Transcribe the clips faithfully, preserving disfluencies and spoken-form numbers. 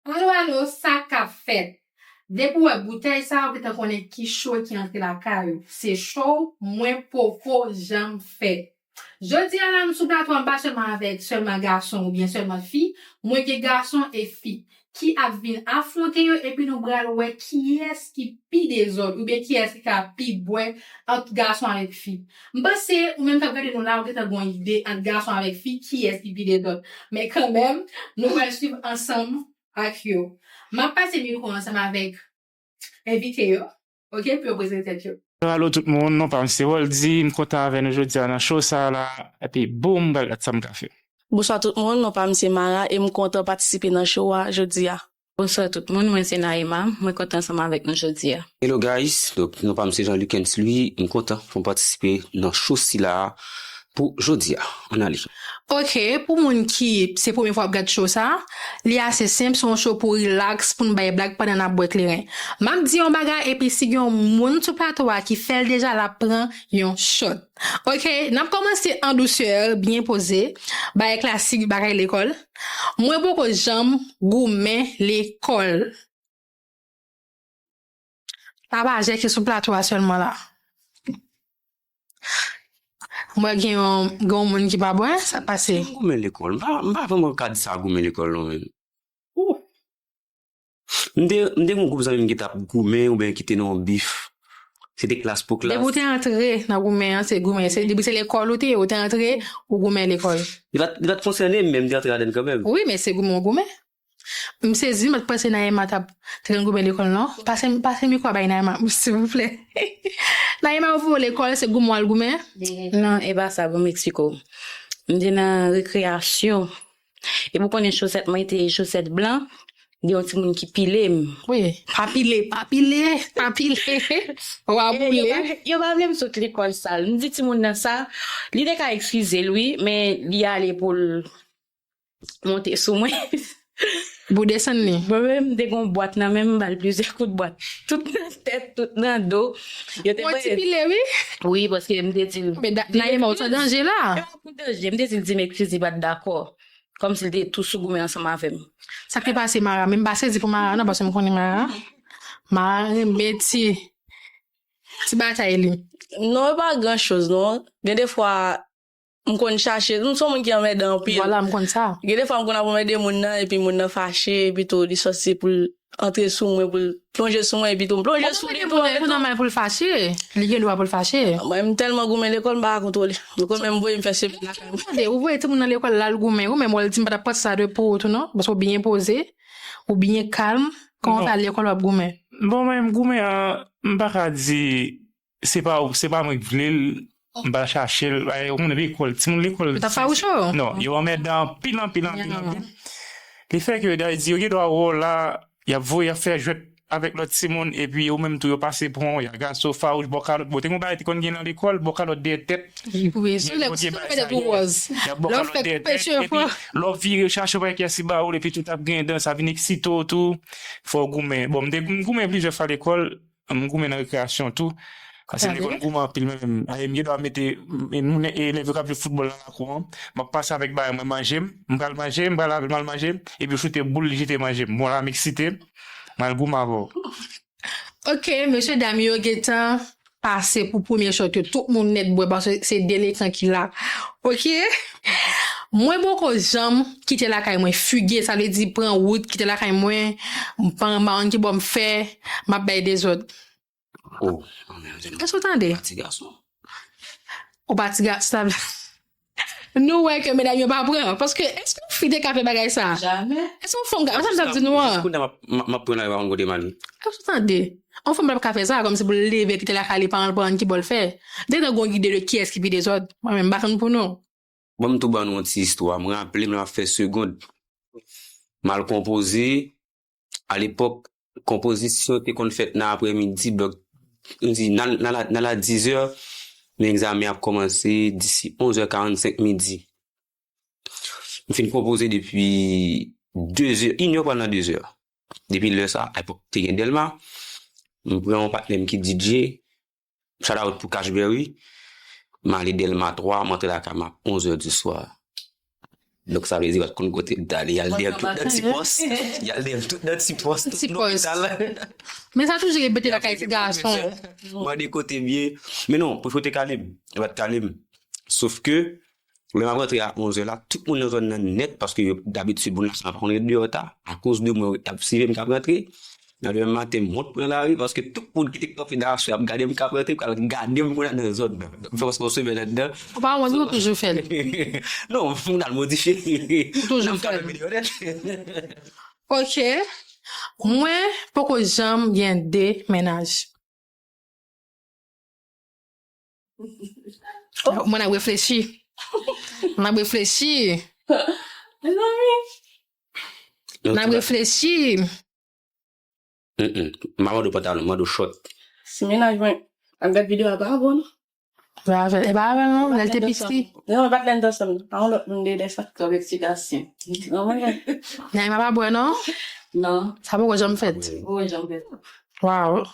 Alo, alo, sa k ap fèt? Depi w wè boutèy sa, ou gentan konnen ki cho ki antre lakay ou. Se cho mwen poko janm fè. Jodi a la, m sou plato a, m pa sèlman avèk sèlman gason oubyen sèlman fi, mwen gen gason e fi ki ap vin afwonte yo, epi nou pral wè kiyès ki pi dezòd oubyen kiyès ki ka pi bwè ant gason avèk fi. M panse ou menm k ap gade nou la, ou gentan gen yon ide ant gason avèk fi, kiyès ki pi dezòd. Men kanmenm, nou pral swiv ansanm ak yo. M ap pase mikwo ansanm avèk envite yo, oke, pou yo prezante tèt yo. Alo tout moun, non pa m se Roldy, m kontan avè nou jodi a nan show sa a la, epi boom, m pral gad sa m ka fè. Bonswa tout moun, non pa m se Mara e m kontan patisipe nan show a jodi a. Bonswa tout moun, mwen se Naïma, mwen kontan ansanm avèk nou jodi a. Hello guys, donk non pa m se Jean Lucens Louis, m kontan pou m patisipe nan show sila a pou jodi a. Ann ale. Oke, pou moun ki se premye fwa ap gad show sa, li ase senp, se yon show pou relax, pou n bay blag pandan n ap bwè kleren. M ap di yon bagay, epi si gen yon moun sou plato a ki fè l deja, l ap pran yon shot. Oke, n ap kòmanse an dousè, byen poze, bagay klasik, bagay lekòl. Mwen poko janm goumen lekòl. Tabajè ki sou plato a sèlman la. M wè gen yon, gen yon moun ki pa bwè, sa k pase? M goumen lekòl. M pa, m pa vrèman ka di sa goumen lekòl non menm. Ou. M te, m te gen yon gwoup zanmi m ki t ap goumen oubyen ki te nan yon bif. Se te klas pou klas. Depi w te antre nan goumen an, se goumen. Se, depi se lekòl ou te ye, ou te antre, ou goumen lekòl. Li pa t, li pa t konsène m, men m te antre ladann kanmenm. Wi, men se goumen w goumen. M sezi, m pa t panse Naïma t ap te konn goumen lekòl, non. Pase, pase mikwo a bay Naïma, silvouplè. Naïma, ou voye lekòl, se goumen w al goumen? Non, e pa sa, bon, m eksplike w. M te nan rekreyasyon. Epi w konnen chosèt mwen te chosèt blan, gen yon timoun ki pile m. Wi, pa pile, pa pile, pa pile. Wa boule. Yo pa, yo pa vle m sot lekòl sa. M di timoun nan sa, li te ka eskize l, wi, men li ale pou l monte sou mwen. Pou desann li. Mwen menm, m te gen yon bwat nan men m, m ba l plizyè kout bwat. Tout nan tèt, tout nan do. Yo te voye. Yon ti pile, wi. Wi, paske m te di l. Men Naïma, ou t an danje la. E pa pou danje, m te di l di m eskize, li pa t dakò. Kòmsi l te tou sou goumen ansanm avè m. Sa k te pase Mara? Men m pa sezi pou Mara, non, paske m konnen Mara. Mara renmen ti, ti batay li. Non, e pa gran choz, non. Gen de fwa, m konn chache, m se yon moun ki anmèdan anpil. Vwala, m konn sa. Gen de fwa m konn ap anmède moun nan, epi moun nan fache, epi tou li sòti pou l antre sou mwen, pou l plonje sou mwen, epi tou m plonje sou li tou. Ou konn moun nan pou nòmal pou l fache. Li gen dwa pou l fache. Mwen, m tèlman goumen lekòl, m pa ka kontwole. Ou konn menm voye m fè semèn lakay mwen. Tande, ou voye timoun nan lekòl la, l goumen. Ou menm, w di m pa t ap pran sa de pou ou tou, non? Paske ou byen poze, ou byen kalm. Kòman w t al lekòl w ap goumen? Bon, mwen, m goumen an, m pa ka di se pa, se pa mwen k vle l, m pa chache l. Ay, ou konn lekòl, timoun lekòl. Yo t ap fawouche w? Non, yo anmèdan anpil, anpil, anpil, anpil. Li fè ke, dayè di, yo gen dwa wè w la, y ap voye, y ap fè jwèt avèk lòt timoun, epi ou menm tou, yo pase pran w, y agace w, fawouch, bò kalòt. Bon, te gen yon bagay te konn gen nan lekòl, bò kalòt dèyè tèt. Wi, sou lè, sou lè tèt ou wòz. Y ap bò kalòt dèyè tèt, epi lè w vire chache w pa wè kiyès ki ba ou l, epi tout ap gen dan, sa vin eksite w tou, fò w goumen. Bon, m te, m goumen plizyè fwa lekòl, m goumen nan rekreyasyon tou. Paske m te konn goumen anpil, men menm, ay, m gen dwa mete, m, moun, elèv yo k ap jwe foutbòl nan lakou an, m ap pase avèk bagay mwen, manje m, m pral manje, m pral lave m al manje, epi yo choute boul, li jete manje m. Bon, la, m eksite, m al goumen avè w. Oke, mesye dam yo gentan pase pou premye shot yo. Tout moun nèt bwè paske se delekan ki la. Oke? Mwen poko janm kite lakay mwen fige, sa vle di pran wout, kite lakay mwen, m pa, m pa konn ki bò m fè, m ap bay dezòd. Oh, èske w tande? Pati gason. Ou pati gason. Nou wè ke medam yo pa pran. Paske, èske yon fi te ka fè bagay sa? Jamè. Èske yon fanm ka, sa m t ap di nou an? Jis kounye a m ap, m ap, m ap pran lari pa konn kote m ale. Èske w tande? Yon fanm pa ka fè sa, kòmsi pou l leve, kite lakay li, pa al pran ki bò l fè. Dedan gon ide de kiyès ki pi dezòd. Mwen menm, m pa konn pou nou. Bon, m tou ban nou yon ti istwa. M raple m, l ap fè segond. M al konpoze. Alepòk, konpozisyon te konn fèt nan aprèmidi, blòk, m di, nan, nan la, nan la dizè, men egzamen ap kòmanse disi onzè karannsenk midi. M fin konpoze depi dezè, inè pral nan dezè. Depi lè sa, alepòk, te gen Dèlma. M pran yon patnè m ki D J, shout out pou Cash Berry. M ale Dèlma twa, m antre lakay m a onzè di swa. Donk, sa vle di, pa t konn kote m t ale. Y al dèyè l tout nan ti pòs. Y al dèyè l tout nan ti pòs, tout lopital. Men sa toujou repete lakay ti gason. Mande kote m ye. Men non, pwofesè te kale m. Li pa t kale m. Sof ke, lè m ap rantre a onz è la, tout moun nan zòn nan nèt, paske yo, dabitid, moun la pa konn ret deyò ta. Akoz de mwen, y ap sive m k ap rantre. Nan demen maten, m wont pran lari paske tout moun ki te kanpe nan aswè ap gade m k ap rantre, pral gade m kounye a nan zòn nan. Donk, m fè prèske yon semèn anndan. Ou pa wont, ou toujou fè l? Non, m al modifye. Ou toujou fè l. Ok. Mwen poko janm gen de mennaj. Mwen ap reflechi. Mwen ap reflechi. Mezanmi. Mwen ap reflechi. Mm-mm. M pa mande w pantalon, m mande w chòt. Si mennaj mwen ap gad videyo a, pa avè w non. E pa avè l, e pa avè l non, lè l te piti. Non, e pa t lè n t ansanm non. A yon lòt moun dèyè sa. Kòm eksplitasyon. Non, mwen. Naima pa bwè non? Non. Sa poko janm fèt. Poko janm fèt. Waw.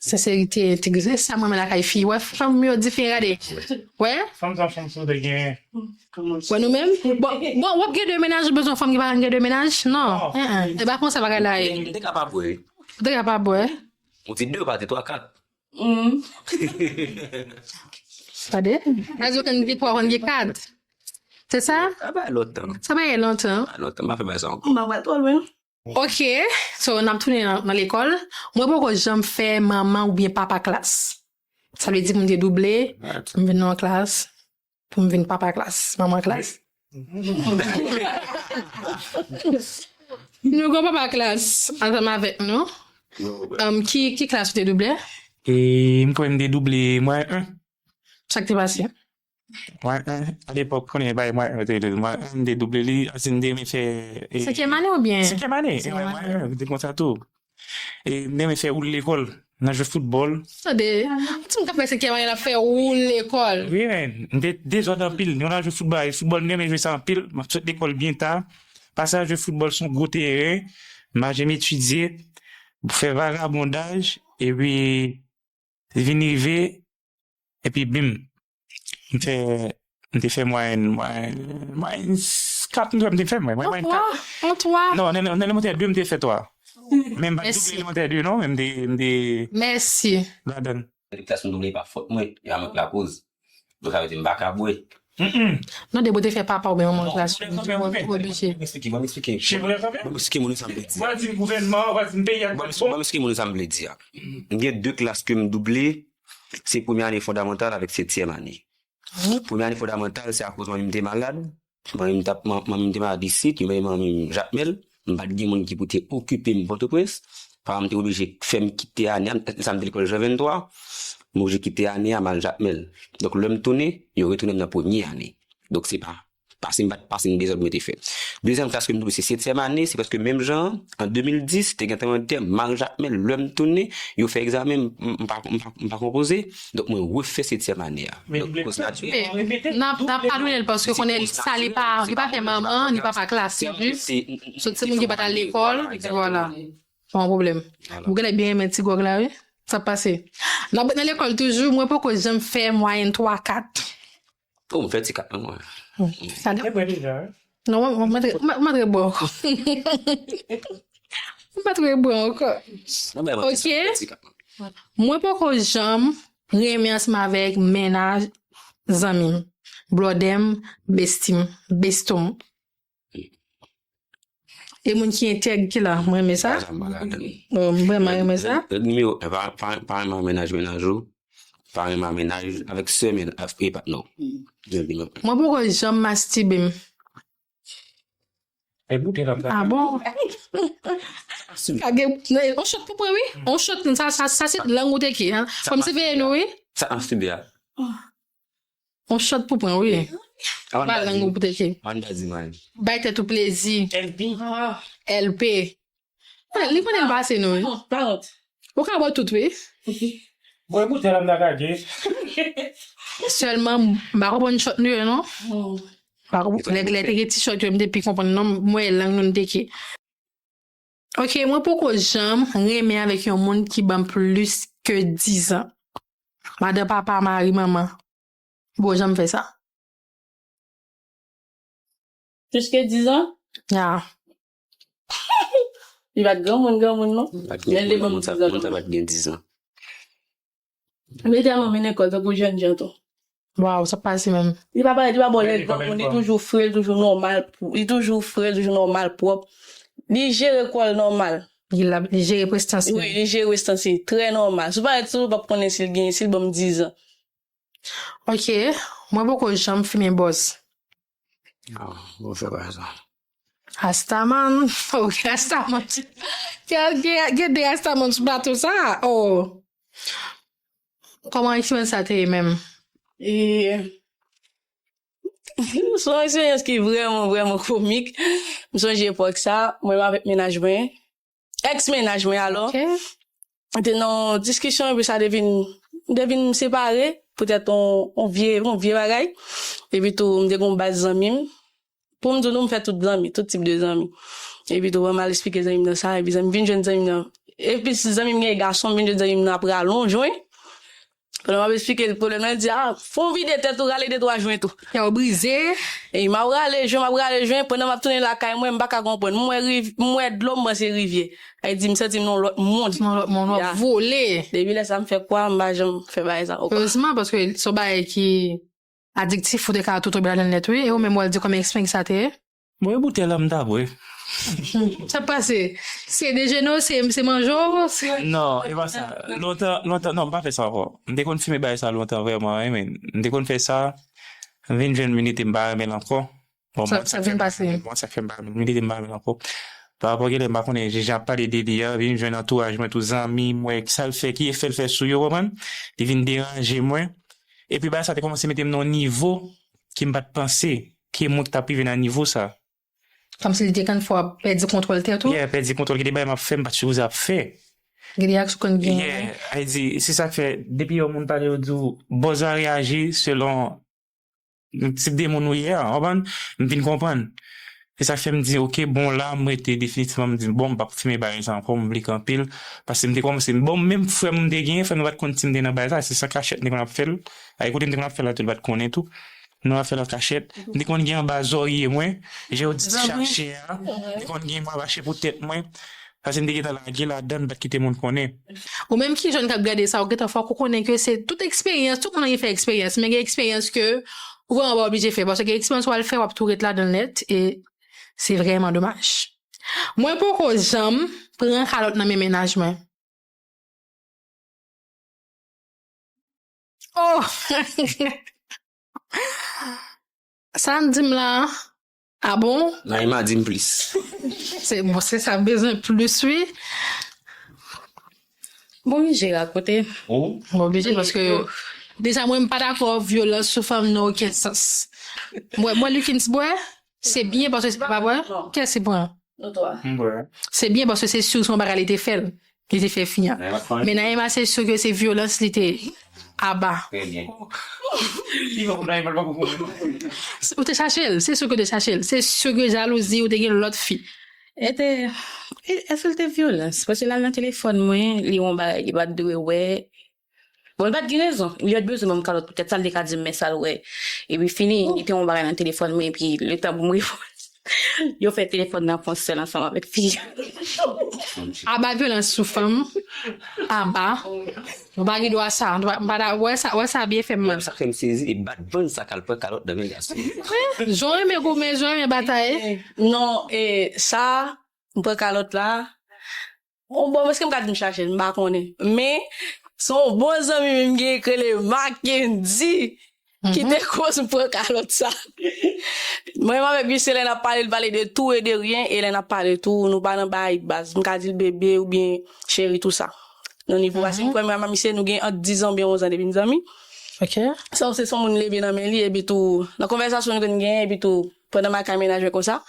Senserite, entegrite, se sa mwen renmen lakay fi. Wè, fanm yo diferan, gade. Wè? Fanm sa, fanm sa, te gen. Wè, nou menm? Bon, bon, w ap gen de mennaj, ou bezwen fanm ki pa gen de mennaj? Non. Non. Hein, hein. E pa konsa bagay la ye. M te kapab, wi. Ou te kapab, wè. Ou di de, pa di twa, kat. Mm. Gade. Sa di, ou konn gen twa, ou konn gen kat. Se sa? Sa bay lontan. Sa bay lontan. Bay lontan, m pa fè bagay sa ankò. M pa pral twò lwen. Ok, so n ap tounen nan, nan lekòl. Mwen poko janm fè manman oubyen papa klas. Sa vle di pou m te double, m vin nan yon klas, pou m vin papa klas, manman klas. Nou gen papa klas ansanm avèk nou. Um, ki, ki klas ou te double? E m kwè m te double mwayen en. Sa k te pase? Mwen, alepòk, konnen bay mwen, mwen, m te double li, si m te renmen fè, e, senkyèm ane oubyen? Senkyèm ane, e, senkyèm ane. Mwen, mwen te konsa tou. E, m te renmen fè woul lekòl, nan jwe foutbòl. Tande, yon timoun k ap fè senkyèm ane, l ap fè woul lekòl. Wi, men, m te dezòd anpil, nou nan jwe foutbòl, e foutbòl, m te renmen jwe sa anpil, m ap sot lekòl byen ta, pase al jwe foutbòl sou yon gwo teren, m pa janm etidye, fè vagabondaj, epi li vin rive, epi bim, m fè, m te fè mwayèn, mwayèn, mwayèn kat, m te fè, m te fè, mwayèn, mwayèn kat. Yon twa, yon twa. Non, nan, nan, nan elemantè de, m te fè twa. Men m pa t double elemantè de, non, men m te, m te ladan l. Mèsi. Klas m double pa fòt mwen, e pa mwen k lakoz. Donk, sa vle di m pa ka bwè. Mm-mm. Non, depi w te fè papa oubyen manman w klas, ou oblije. Ban m eksplike, ban m eksplike. Ban m eksplike moun sa m vle di. Ou pa di gouvènman, ou pa di peyi a. Ban m, ban m eksplike moun sa m vle di a. M gen de klas ke m double, se premye ane fondamantal avèk setyèm ane. Premye ane fondamantal, se akoz manmi m te malad. Manmi m t ap, man-, manmi m te malad isit, yo rele manmi m Jakmèl. M pa t gen moun ki pou te okipe m Pòtoprens. Paran m te oblije fè m kite ane a, sa m te lekòl Jan venntwa. M oblije kite ane a, m al Jakmèl. Donk, lè m tounen, yo retounen m nan premye ane. Donk, se pa, pase m pa t pase m dezòd mwen te fè. Dezyèm klas ke m double, se setyèm ane, se prèske menm jan an. An de mil dis, te gen tranblemanntè, m al Jakmèl, lè m tounen, yo fè egzamen, m, m, m pa, m pa, m pa konpoze. Donk, mwen refè setyèm ane a. Donk, koz la, n ap, n ap padone l paske konnen sa li pa, li pa fè manman, li pa pa klas, se jis sot se moun ki pa t al lekòl, vwala. Pa yon pwoblèm. Ou genlè byen renmen ti gwòg la, wi. Sa ap pase. N ap ret nan lekòl toujou, mwen poko janm fè mwayèn twa kat. Oh, m fè ti kat nan mwen. Sa de- E mwen deja, wi. Non, mwen, mwen, mwen, mwen, mwen tre bon. Mwen pa tre bon ankò. Ok. Mwen poko janm renmen ansanm avèk mennaj zanmi m, blòdè m, besti m, beston m. E moun ki entèg ki la, mwen renmen sa. Sa m pa ladan. Oh, m vrèman renmen sa. Règ nimewo en, pa, pa, pa renmen mennaj mennaj ou. Pa renmen mennaj avèk sè men, avèk, e pa, non. Mwen poko janm mastibe m. E boute nan. Ah bon? Kage, on shot pou pran, wi. On shot, sa, sa, sa se lang ou te ki, hein? Fò m siveye nou, wi. Sa mastibe a. On shot pou pran, wi. Ba lang ou pou te ki. Bay tèt ou plezi. L P. L P. Li konnen l pase nou, wi. Ou ka bwè tout, wi. Bwè boutèy la m ta kage. Sèlman, m pa konprann shot nou yo, non. M pa konprann. Lè, lè te gen ti shot yo, m te pi konprann, non, m wè lang nou, m te ki. Ok, mwen poko janm renmen avèk yon moun ki ban m plis ke diz an. Madan, papa, mari, manman. Poko janm fè sa. Plis ke diz an? Ya. Li pa t granmoun, granmoun, non. Li pa t gen, men li ban m moun sa, diz an, moun sa pa t gen diz an. Li tèlman mennen kò l tankou jènjan tou. Waw, sa pase menm. Li pa parèt, li pa bò lè granmoun, li toujou fre, li toujou nòmal, li toujou fre, li toujou nòmal, pwòp. Li jere kò l nòmal. Li la, li jere prestans li. Wi, li jere prestans li, trè nòmal. Si w parèt sou li, w p ap konnen si l gen, si l ban m diz an. Ok, mwen poko janm fimen bòz. Ah, bon, fè pa sa. Rastaman, oh, Rastaman. Gen, gen, gen de Rastaman sou plato sa. Oh. Kòman eksperyans sa te ye menm? E, se yon eksperyans ki vrèman, vrèman komik. M sonje epòk sa, mwen avèk mennaj mwen, èks mennaj mwen alò, ok, te nan yon diskisyon, epi sa te vin, te vin separe, poutèt yon, yon vye, yon vye bagay. Epi tou, m te gen yon baz zanmi m. Pou m di nou, m fè tout zanmi, tout tip de zanmi. Epi tou, m al eksplike zanmi m nan sa, epi zanmi m vin jwenn zanmi m nan. Epi si zanmi m gen gason, m vin jwenn zanmi m nan ap rale yon jwen. Pandan m ap eksplike l pwoblèm nan, li di, "Ah, fè yon vide tèt ou, rale de twa jwen tou." Kè w brize. E m ap rale jwen, m ap rale jwen, pandan m ap tounen lakay mwen, m pa ka konprann. M wè riv-, m wè dlo, m panse rivyè. Sa vle di, m santi m nan yon lòt mond. Nan lòt mond, w ap vole. Depi lè sa, m fè kwa, m pa janm fè bagay sa ankò. Erezman, paske se yon bagay ki adiktif, ou te ka tou tonbe ladan l nèt, wi. E ou menm, w al di kòman eksperyans sa te ye? Mwen, boutèy la, m ta bwè. Sa pase? Se dejene w, se, se manje w, se... Non, e pa sa. Lontan, lontan, non, m pa fè sa ankò. M te konn fimen bagay sa lontan, vrèman, wi, men m te konn fè sa. M vin jwenn milite, m pa renmen l ankò. Bon, sa, sa vin pase? Bon, sa fè m pa milite, m pa renmen l ankò. Pa rapò gen lè m pa konnen, jan ap pale de li a, vin jwenn antouraj mwen, tout zanmi mwen, sa l fè, ki efè l fè sou yo, konprann? Li vin deranje mwen. Epi bagay sa te kòmanse mete m nan yon nivo ke m pa t panse ke mwen t ap rive nan nivo sa. Kòmsi li te konn fè w pèdi kontwòl tèt ou? Yeah, pèdi kontwòl, gen de bagay m ap fè, m pa t sipoze ap fè. Gen de aksyon konn gen. Yeah, a di, se sa k fè, depi yon moun pale, yo di w, bòz la reyaji selon tip de moun ou ye a, w konprann? M vin konprann. Se sa k fè m di, ok, bon, la, m rete definitivman, m di, bon, m p ap fimen bagay sa ankò, m blike anpil. Paske m te kòmanse, bon, menm frè m m te genyen, frè m nan pa t konn si m te nan bagay sa, se san kachèt m te konn ap fè l. Ay, kote m te konn ap fè l la tou, li pa t konnen tou. Nou ap fè l an kachèt. M te konn gen anba zòrye mwen, jan yo di ti chache a, m te konn gen mwen apache pou tèt mwen. Paske m te gentan lage ladan, m pa t kite moun konnen. Ou menm ki jèn k ap gade sa, ou gentan fòk ou konnen ke se tout eksperyans, tout moun gen fè eksperyans, men gen eksperyans ke ou vrèman pa oblije fè. Paske gen eksperyans ou al fè, w ap tou ret ladan l nèt, e se vrèman domaj. Mwen poko janm pran kalòt nan men mennaj mwen. Oh! Sa n di m la? Ah bon? Naïma di m plis. Se, bon, se sa m bezwen plis, wi. Bon, oblije rakonte. Bon, oblije, paske deja mwen, m pa dakò vyolans sou fanm nan okenn sans. Mwen, mwen, Likins bwè, se byen paske se pa vre. Kiyès ki pran? Nou twa. M bwè. Se byen paske se si se yon bagay li te fè l. Li te fè fi an. Men Naïma, se si ke se vyolans li te aba. Trè byen. Li pa konn Naïma, li pa konn. Ou te chache l, se si ke w te chache l. Se si ke jalouzi, ou te gen lòt fi. E te, e, èske l te vyolans? Paske l al nan telefòn mwen, li wè yon bagay li pa t dwe wè. Bon, li pa t gen rezon. Li pa t bezwen ban m kalòt poutèt sa, l te ka di m men sa l wè. Epi fini, li te yon bagay nan telefòn mwen, epi letan pou m reponn, yo fè telefòn nan pran sèl ansanm avèk fi a. Aba vyolans sou fanm. Aba. Nou pa gen dwa sa. Nou pa, nou pa ta, wè sa, wè sa byen fè m mal. Sa fè m sezi, e bat bann sa k al pran kalòt nan men gason. Jan w renmen goumen, jan w renmen batay. Non, e sa, m pran kalòt la. Yon bon, èske m ka di m chache l? M pa konnen. Men, se yon bon zanmi m gen k rele Mackendy ki te koz m pran kalòt sa. Mwen menm avèk misye, lè n ap pale, l pale de tou e de ryen, e lè n ap pale tou, nou pa nan bay baz. M ka di l bebe oubyen cheri, tou sa. Nan nivo, paske m kwè mwen ak misye, nou gen ant diz an oubyen onz an depi n zanmi. Ok. Sa se yon moun leve nan men li, epi tou, nan konvèsasyon nou konn genyen, epi tou, pandan m al kay mennaj mwen konsa.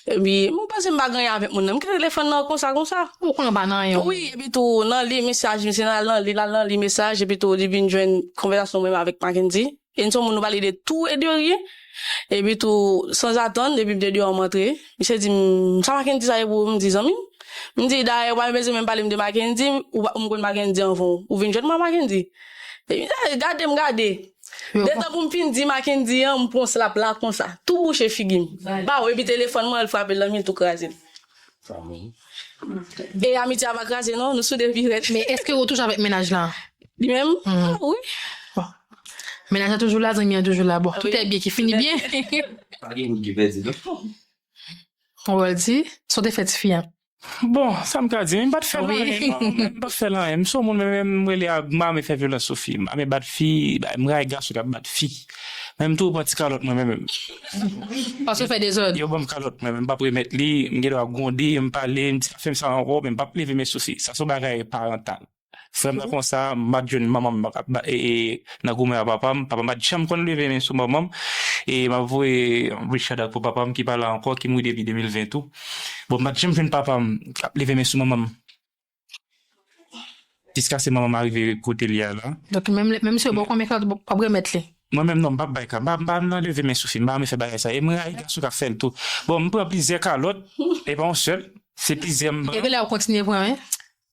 Epi, m panse m pa gen anyen avèk moun nan. M kite telefòn nan konsa, konsa. Ou konnen w pa nan anyen. Wi, epi tou, nan li mesaj, misye nan, nan li, l al nan li mesaj, epi tou, li vin jwenn konvèsasyon mwen avèk Mackendy. E n se yon moun nou pale de tou e de ryen. Epi tou, sanzatann, epi m te deyò m antre. Misye di m, "Sa Mackendy sa ye pou ou?" M di, "Zanmi m." M di, "Dayè, ou pa bezwen menm pale m de Mackendy, ou pa, ou m konn Mackendy anvan w. Ou vin jwenn mwen Mackendy." Epi, gade m gade. Detan pou m fin di Mackendy an, m pran slap la konsa. Tou bouche figi m. Baw, epi telefòn mwen, al frape l nan mi, l tou kraze l. E amitye a pa kraze non, nou sou de pi rèd. Men èske ou toujou avèk mennaj la? Li menm? Ah, wi. Bon. Mennaj la toujou la, zanmi an toujou la. Bon, tout est bien qui finit bien. Pa gen moun ki pèdi non. Ou wè l di, sa w te fè tifi an? Bon, sa m ka di, m pa t fè l anyen non, m pa t fè l anyen. M se yon moun, men, men m rele a, m pa renmen fè vyolans sou fi. M pa renmen bat fi, m rayi gason k ap bat fi. Men m tou pran ti kalòt mwen menm. Paske w fè dezòd. Yo ban m kalòt mwen, men m p ap remèt li, m gen dwa gwonde, m pale, m di pa fè m sa ankò, men m p ap leve men sou fi. Sa se yon bagay parantal. Frè m nan konsa, m pa t jwenn manman m ap ba- e, e, nan goumen ak papa m. Papa m pa t janm konn leve men sou manman m. E m ap voye yon big shout out pou papa m ki pa la ankò, ki mouri depi de mil ven tou. Bon, m pa t janm jwenn papa m k ap leve men sou manman m. Jiskaske manman m arive kote l ye a la. Donk, menm, menm si yo ba w konbyen kalòt, w ap remèt li? Mwen menm, non, m p ap bay ka. M pa, m pa nan leve men sou fi, m pa renmen fè bagay sa. E m rayi gason k ap fè l tou. Bon, m pran plizyè kalòt, e pa yon sèl, se plizyè m pran. Epi lè w kontinye pran, wi.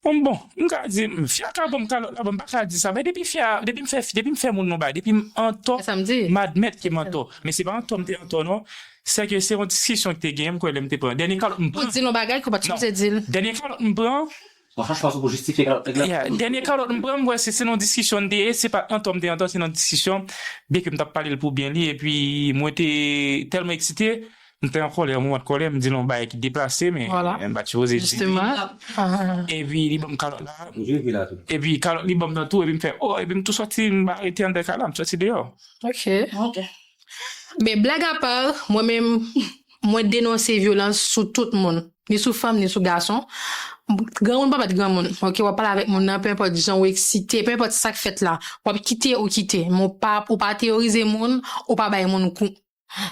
Bon, bon, m ka di, m, fi a ka ban m kalòt la, bon, m pa ka di sa, men depi fi a, depi m fè, depi m fè moun yon bagay, depi m antò, m admèt ke m antò. Men se pa antò m te antò, non. Se ke se yon diskisyon ki te genyen, m kwè, lè m te pran. Dènye kalòt m pran. Ou di l yon bagay ke w pa t sipoze di l. Dènye kalòt m pran. Bon, franchman, se pou jistifye kalòt nèg la. Yeah, dènye kalòt m pran, m wè se, se nan diskisyon m te ye, se pa antò m te antò, se nan diskisyon. Byenke m t ap pale l pou byen li, epi mwen te tèlman eksite, m te an kòlè, yon moman de kòlè, m di l yon bagay ki deplase, men m pa t sipoze di li. Epi li ban m kalòt la. Epi kalòt li ban m nan tou, epi m fè, oh, epi m tou sòti, m pa rete anndan kay la, m sòti deyò. Ok. Ok. Men blag apa, mwen menm, mwen denonse vyolans sou tout moun. Ni sou fanm, ni sou gason. Granmoun pa bat granmoun. Ok, w ap pale avèk moun nan, pe enpòt jan ou eksite, pe enpòt sa k fèt la. W ap kite, ou kite. Men w pa, ou pa teyorize moun, ou pa bay moun kou.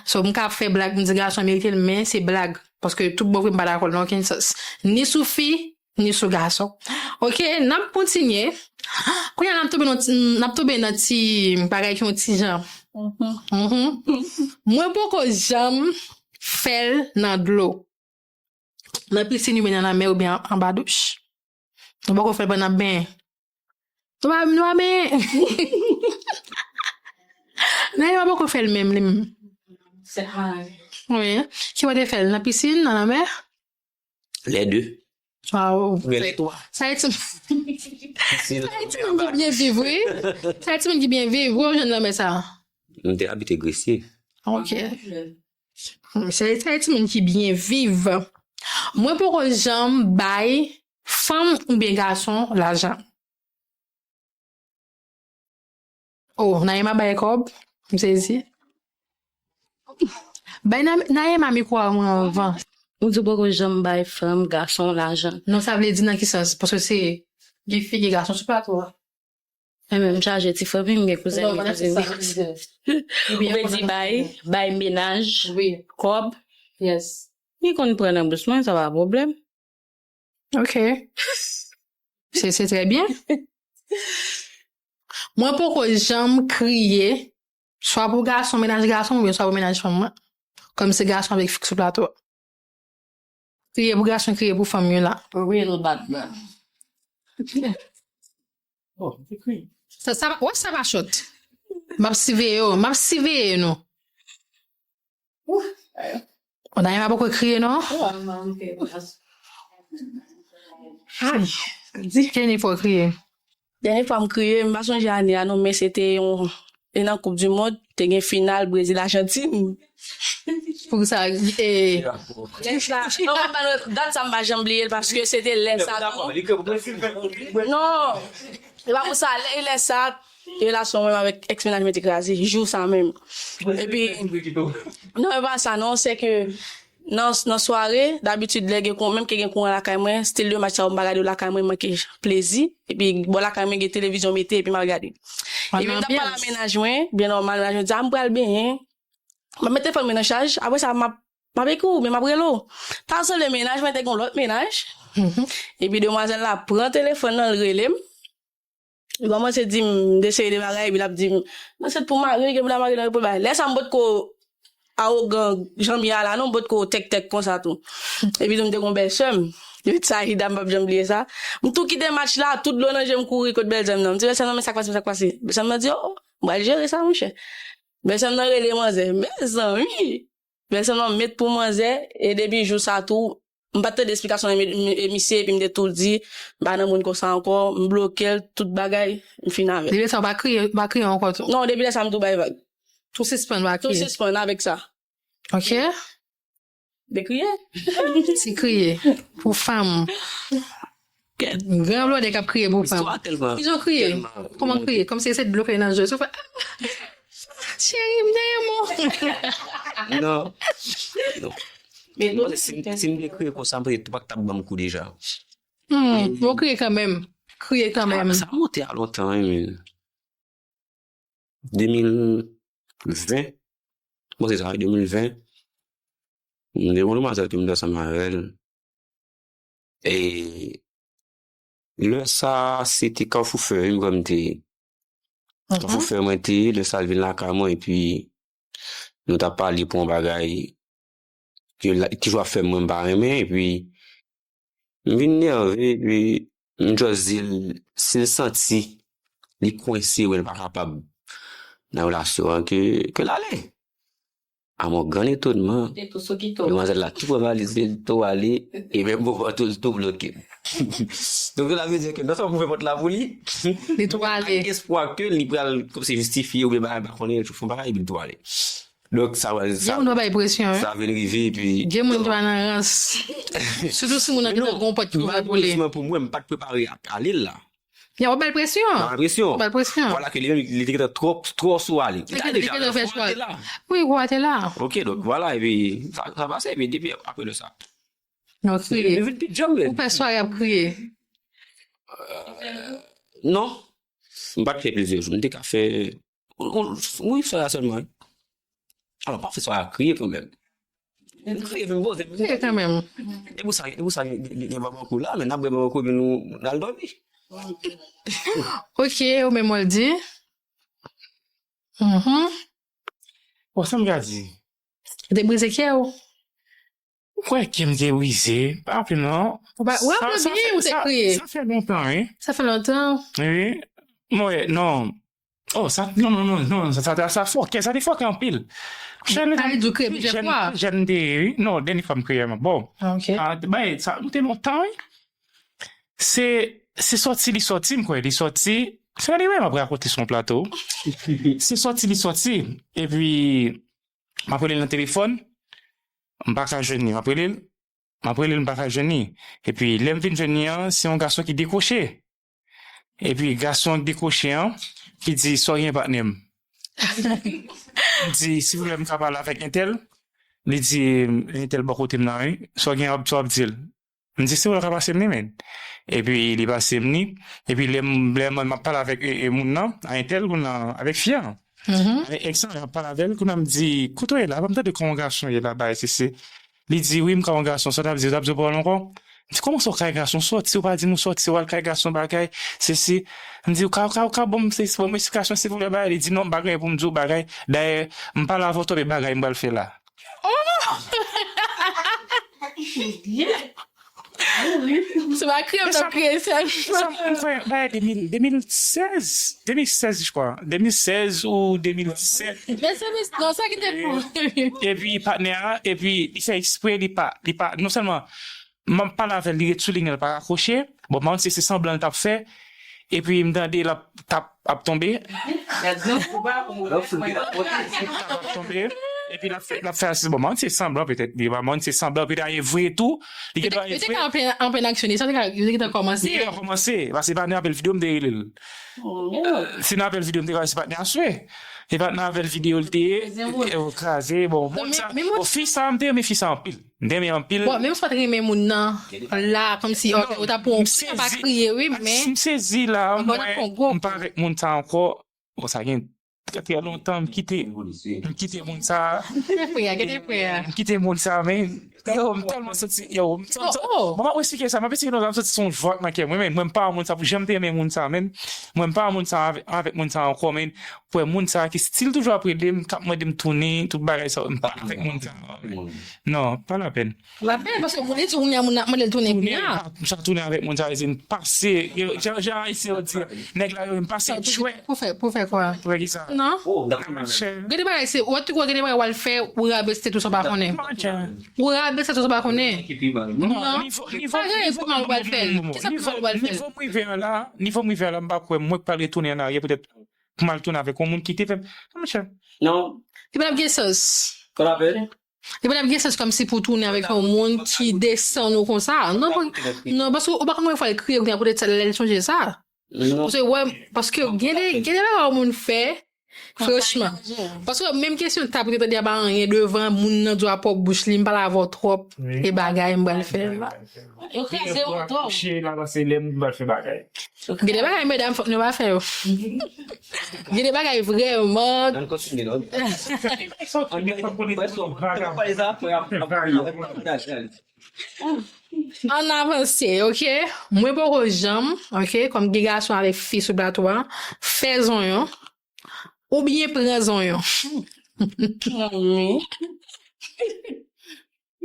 So, m ka fè blag, m di gason merite l, men se blag. Paske tout bon vre, m pa dakò nan okenn sans. Ni sou fi, ni sou gason. Ok, n ap kontinye. Kounye a, n ap tonbe nan ti, n ap tonbe nan ti bagay ki yon ti jan. Mhm. Mwen poko janm fè l nan dlo. Nan pisin oubyen nan lanmè oubyen anba douch. Nou poko fè l pandan n ap benyen. Nou pa, nou pa benyen. Nayema poko fè l menm, li menm. Wi. Ki bò w te fè l? Nan pisin, nan lanmè? Les deux. Waw. Sa e ti, sa e timoun ki byen viv, wi. Sa e timoun ki byen viv, wi, w jwenn lanmè sa. M te abite Gresye. Ok. Se, se timoun ki byen viv. Mwen poko janm bay fanm oubyen gason lajan. Oh, Naïma bay kòb? M sezi. Bay Na-, Naïma mikwo a mwen anvan. Ou di w poko janm bay fanm, gason lajan. Non, sa vle di nan ki sans? Paske se gen fi, gen gason sou plato a. Mwen menm, m chaje ti fanmi, m gen kouzen, gen kouzin. Ou vle di bay, bay mennaj, kòb. Yes. Li konn pran nan bous mwen, sa pa pwoblèm. Ok. Se, se trè byen. Mwen poko janm kriye, swa pou gason, mennaj gason, oubyen swa pou mennaj fanm mwen. Kòm se gason avèk fi k sou plato a. Kriye pou gason, kriye pou fanm yo la. Real bad man. Oh, te kriye. Sa, sa, wè sa pa chòt. M ap siveye yo, m ap siveye nou. Ou Naïma poko kriye non? Ay, di. Jennifer kriye. Dènye fwa m kriye, m pa sonje ane a non, men se te yon, e nan Koup di Mond, te gen final Brezil Ajantin. Pou sa, e, lè sa, non, m pa, dat sa m pa janm bliye l, paske se te lè sa tou. Non, e pa pou sa, lè, e lè sa, relasyon mwen avèk ex mennaj mwen te kraze, jou sa menm. Epi, non, e pa sa, non, se ke nan, nan sware, dabitid, lè gen kouran, menm ke gen kouran lakay mwen, stil de match sa yo, m pa gade yo lakay mwen, m manke plezi. Epi, bò lakay mwen gen televizyon mete, epi m ap gade. Epi, m t ap pale a mennaj mwen, byen nòmal, mennaj mwen di, a, m pral benyen. M ap met telefòn mwen nan chaj, apre sa, m ap, m ap ekri w, men m ap rele w. Ta sanble mennaj mwen te gen yon lòt mennaj. Epi, demwazèl la pran telefòn nan, l rele m. Li kòmanse di m de seri de bagay, epi l ap di m, nan se pou mari, gen pou l mari nan repre bagay. Lè sa m potko awogan jan m ye a la, non, m potko tèktèk konsa tou. Epi tou m te gon bèlsè m. Epi Sahida, m p ap janm bliye sa. M tou kite match la, tout dlo nan je m kouri kot bèlsè m nan. M di, bèlsè m nan, men sa k pase, men sa k pase. Bèlsè m nan di, oh, M pral jere sa, monchè. Bèlsè m nan rele manzè. Mezanmi! Bèlsè m nan met pou manzè, e depi jou sa tou, m pa t tande esplikasyon nan mi- mi- misye, epi m te tou di, m pa nan moun konsa ankò, m bloke l, tout bagay, m fin avè l. Depi sa, ou pa kriye, ou pa kriye ankò tou? Non, depi lè sa, m tou bay vag. Tou sispann, pa kriye. Tou sispann avèk sa. Ok. De kriye? Ti kriye pou fanm. Gran blòdè k ap kriye pou fanm. Istwa tèlman, kijan w kriye? Tèlman. Kòman w kriye? Kòmsi se dlo k ale nan je w. Ou fè, "Ah, cheri, m te renmen w." Non. Non. Men non, si m, si m te kriye konsa, m panse tou pa t ap ban m kou deja. Hmm, ou kriye kanmenm. Kriye kanmenm. Sa, sa monte a lontan, wi, men. de mil ven. Bon, se sa, de mil ven. M te gen yon demwazèl ke m te ansanm avè l. E lè sa, se te Kafou Fè, wi, m kwè m te ye. Kafou Fè mwen te ye, lè sa l vin lakay mwen, epi nou t ap pale pou yon bagay ke la, toujou ap fè mwen m pa renmen, epi m vin nève, epi m just di l, si l santi li kwense, ou l pa kapab nan relasyon an, ke, ke l ale. A mon gran etonman, demwazèl la tou pran valiz li, l tou ale, e menm moman tou, l tou bloke m. Donk, sa vle di ke non sèlman m ouvè pòt la pou li, li tou ale. Ak espwa ke li pral, kòmsi, jistifye oubyen bagay, m pa konnen, fè yon bagay, epi l tou ale. Donk, sa, sa, gen moun ki bay presyon, wi. Sa vin rive, epi gen moun ki pa nan rans. Sitou si moun nan gentan gen yon pòt ki ouvè pou li. Malerezman pou mwen, m pa t prepare ak ale l la. Y ap ba l presyon. Y ap ba l presyon. Y ap ba l presyon. Vwala ke li menm, li te gentan twò, twò sou ale. Li te gentan fè chwa. Wi, ou te la. Ok, donk, vwala, epi sa, sa pase, epi depi apre de sa. Non, kriye. Li vin pi djanm, men. Ou fè sware ap kriye? Non. M pa t fè plizyè jou. M te ka fè Wi, sa la sèlman. Alò, pa fè sa a kriye kanmenm. Kriye, vin poze, vin poze. Kriye kanmenm. E pou sa, e pou sa, gen, gen, gen bòbòkou la, men n ap bwè bòbòkou, epi nou, n al dòmi. Ok, ou menm w al di. Mhm. Bon, sa m ka di? Ou te brize kè w? Ou kwè kè m te brize? Pa anpil, non. Ou pa, ou raple byen, ou te kriye. Sa fè lontan, wi. Sa fè lontan. Wi. Mwen, non. Oh, sa, non, non, non, non, sa, sa, sa, sa fòkè, sa te fòkè anpil. Jèn, sa vle di w kriye plizyè fwa? Jèn m te ye, wi. Non, dènye fwa m kriye, mwen. Bon. Ah, ok. Ah, bay, sa, nou te lontan, wi. Se, se sòti li sòti, m kwè, li sòti. Se anyway, m ap rakonte sou yon plato. Se sòti li sòti. Epi, m ap rele l nan telefòn. M pa ka jwenn li. M ap rele l. M ap rele l, m pa ka jwenn li. Epi, lè m vin jwenn li an, se yon gason ki dekwoche. Epi, gason an ki dekwoche an, ki di, "Sa w gen, patnè m?" M di, "Silvouplè, m ka pale avèk entèl?" Li di, "Entèl bò kote m nan, wi. Sa w gen, sa w ap di l?" M di, "Se ou l ka pase m li, men." Epi, li pase m li. Epi, lè m, lè mwen, m ap pale avèk, e, e, moun nan, a entèl, moun nan, avèk fi an. Avèk èks lan, m ap pale avè l, kounye a m di, "Kote w ye la? Pa m tande kòman gason ye la, bagay, sesi." Li di, "Wi, m ka yon gason, sa w t ap di, w t ap di w pa w ankò?" M di, "Kòman sa w ka yon gason? Sòti, ou pa di m ou sòti, w al kay gason, bagay, sesi." M di, "Ou ka, ou ka, ou ka ban m, se, ban m esplikasyon, silvouplè, bagay." Li di, "Non, m pa gen anyen pou m di w, bagay. Dayè, m pale avè w twòp, e bagay m pral fè la." Oh! Se pa kriye m t ap kriye sèl. Sa m kwè, bay de mil, de mil sèz, de mil sèz, je crois. De mil sèz ou de mil disèt. Men se mis-, non, sa ki te pou. Epi patnè a, epi li fè ekspre, li pa, li pa, non sèlman, m ap pale avè l, li ret sou liy nan, li pa rakwoche. Bon, m pa konn si se sanblan l t ap fè. Epi m tande l ap, t ap, ap tonbe. L ap tonbe. Epi l ap fè, l ap fè asiz. Bon, m pa konn si se sanblan petèt. Li pa, m pa konn si se sanblan, petèt, e vre tou. Li gen dwa e vre. Yo te ka anplen, anplen aksyone. Sa te ka, yo te gentan kòmanse. Li gentan kòmanse. Paske pa nan apèl videyo m te rele l. Si nan apèl videyo m te ka wè se patnè a swe. Se patnè apèl videyo l te ye. Yo kraze. Bon, moun sa, bon, fi sa, m te renmen fi sa anpil. M te renmen anpil. Bon, menm si w pa t renmen moun nan, la, kòmsi, ou ta pou, ou ta pa kriye, wi, men. M sezi la, mwen, m pa avèk moun sa ankò. Bon, sa gen trè, trè lontan, m kite, m kite moun sa. Kite frè a, kite frè a. M kite moun sa, men, yo, m tèlman santi, yo, m santi, bon, m ap eksplike sa, m ap eksplike nou sa, m santi se yon vant nan kè mwen, men, mwen, m pa moun sa, pou jan m te renmen moun sa, men, mwen, m pa moun sa avèk, avèk moun sa ankò, men, pou wè moun sa a ki still toujou ap rele m, k ap mande m tounen, tout bagay sa yo, m pa avèk moun sa a. Non, pa lapèn. Lapèn, paske moun li di, kounye a moun nan ap mande l tounen kounye a. Tounen, sa tounen avèk moun sa a, se m pase, yo, jan, jan Ayisyen yo di, nèg la yo, m pase tchwè. Pou fè, pou fè kwa? Pou fè ki sa? Non. Monchè. Gen de bagay, se, ou wè, ou gen de bagay w al fè, ou rabaisse tout sa w pa konnen. Monchè. Ou rabaisse tout sa w pa konnen. Non, non. Nivo, nivo, pa gen nivo, nivo, nivo, nivo, nivo m rive a la, nivo m rive a la, m pa kwè, mwen k pral retounen an aryè, poutèt pou m al tounen avèk yon moun ki te fè m, monchè. Non. Li pa t ap gen sans. Kòman apèl? Li pa t ap gen sans kòmsi pou tounen avèk yon moun ki desann ou konsa. Non, pa, non, paske ou pa konn konbyen fwa l kriye kounye a poutèt sa, lè l sonje sa. Non. Paske, wè, paske gen de, gen de bagay yon moun fè, franchman. Paske menm kesyon ta pou te tande a pa anyen devan moun nan di w a pwòp bouch li, m pale avè w twòp, e bagay m pral fè la. Yo kraze w twòp. Kouche la, paske lè m pral fè bagay. Gen de bagay, medam, fòk nou pa fè yo. Gen de bagay vrèman. Ann kontinye, non? Ann pale sa, apre, apre, apre. Ann avanse, oke? Mwen poko janm, oke, kòm gen gason avèk fi sou plato a, fè zonyon, oubyen pran zonyon. Wi.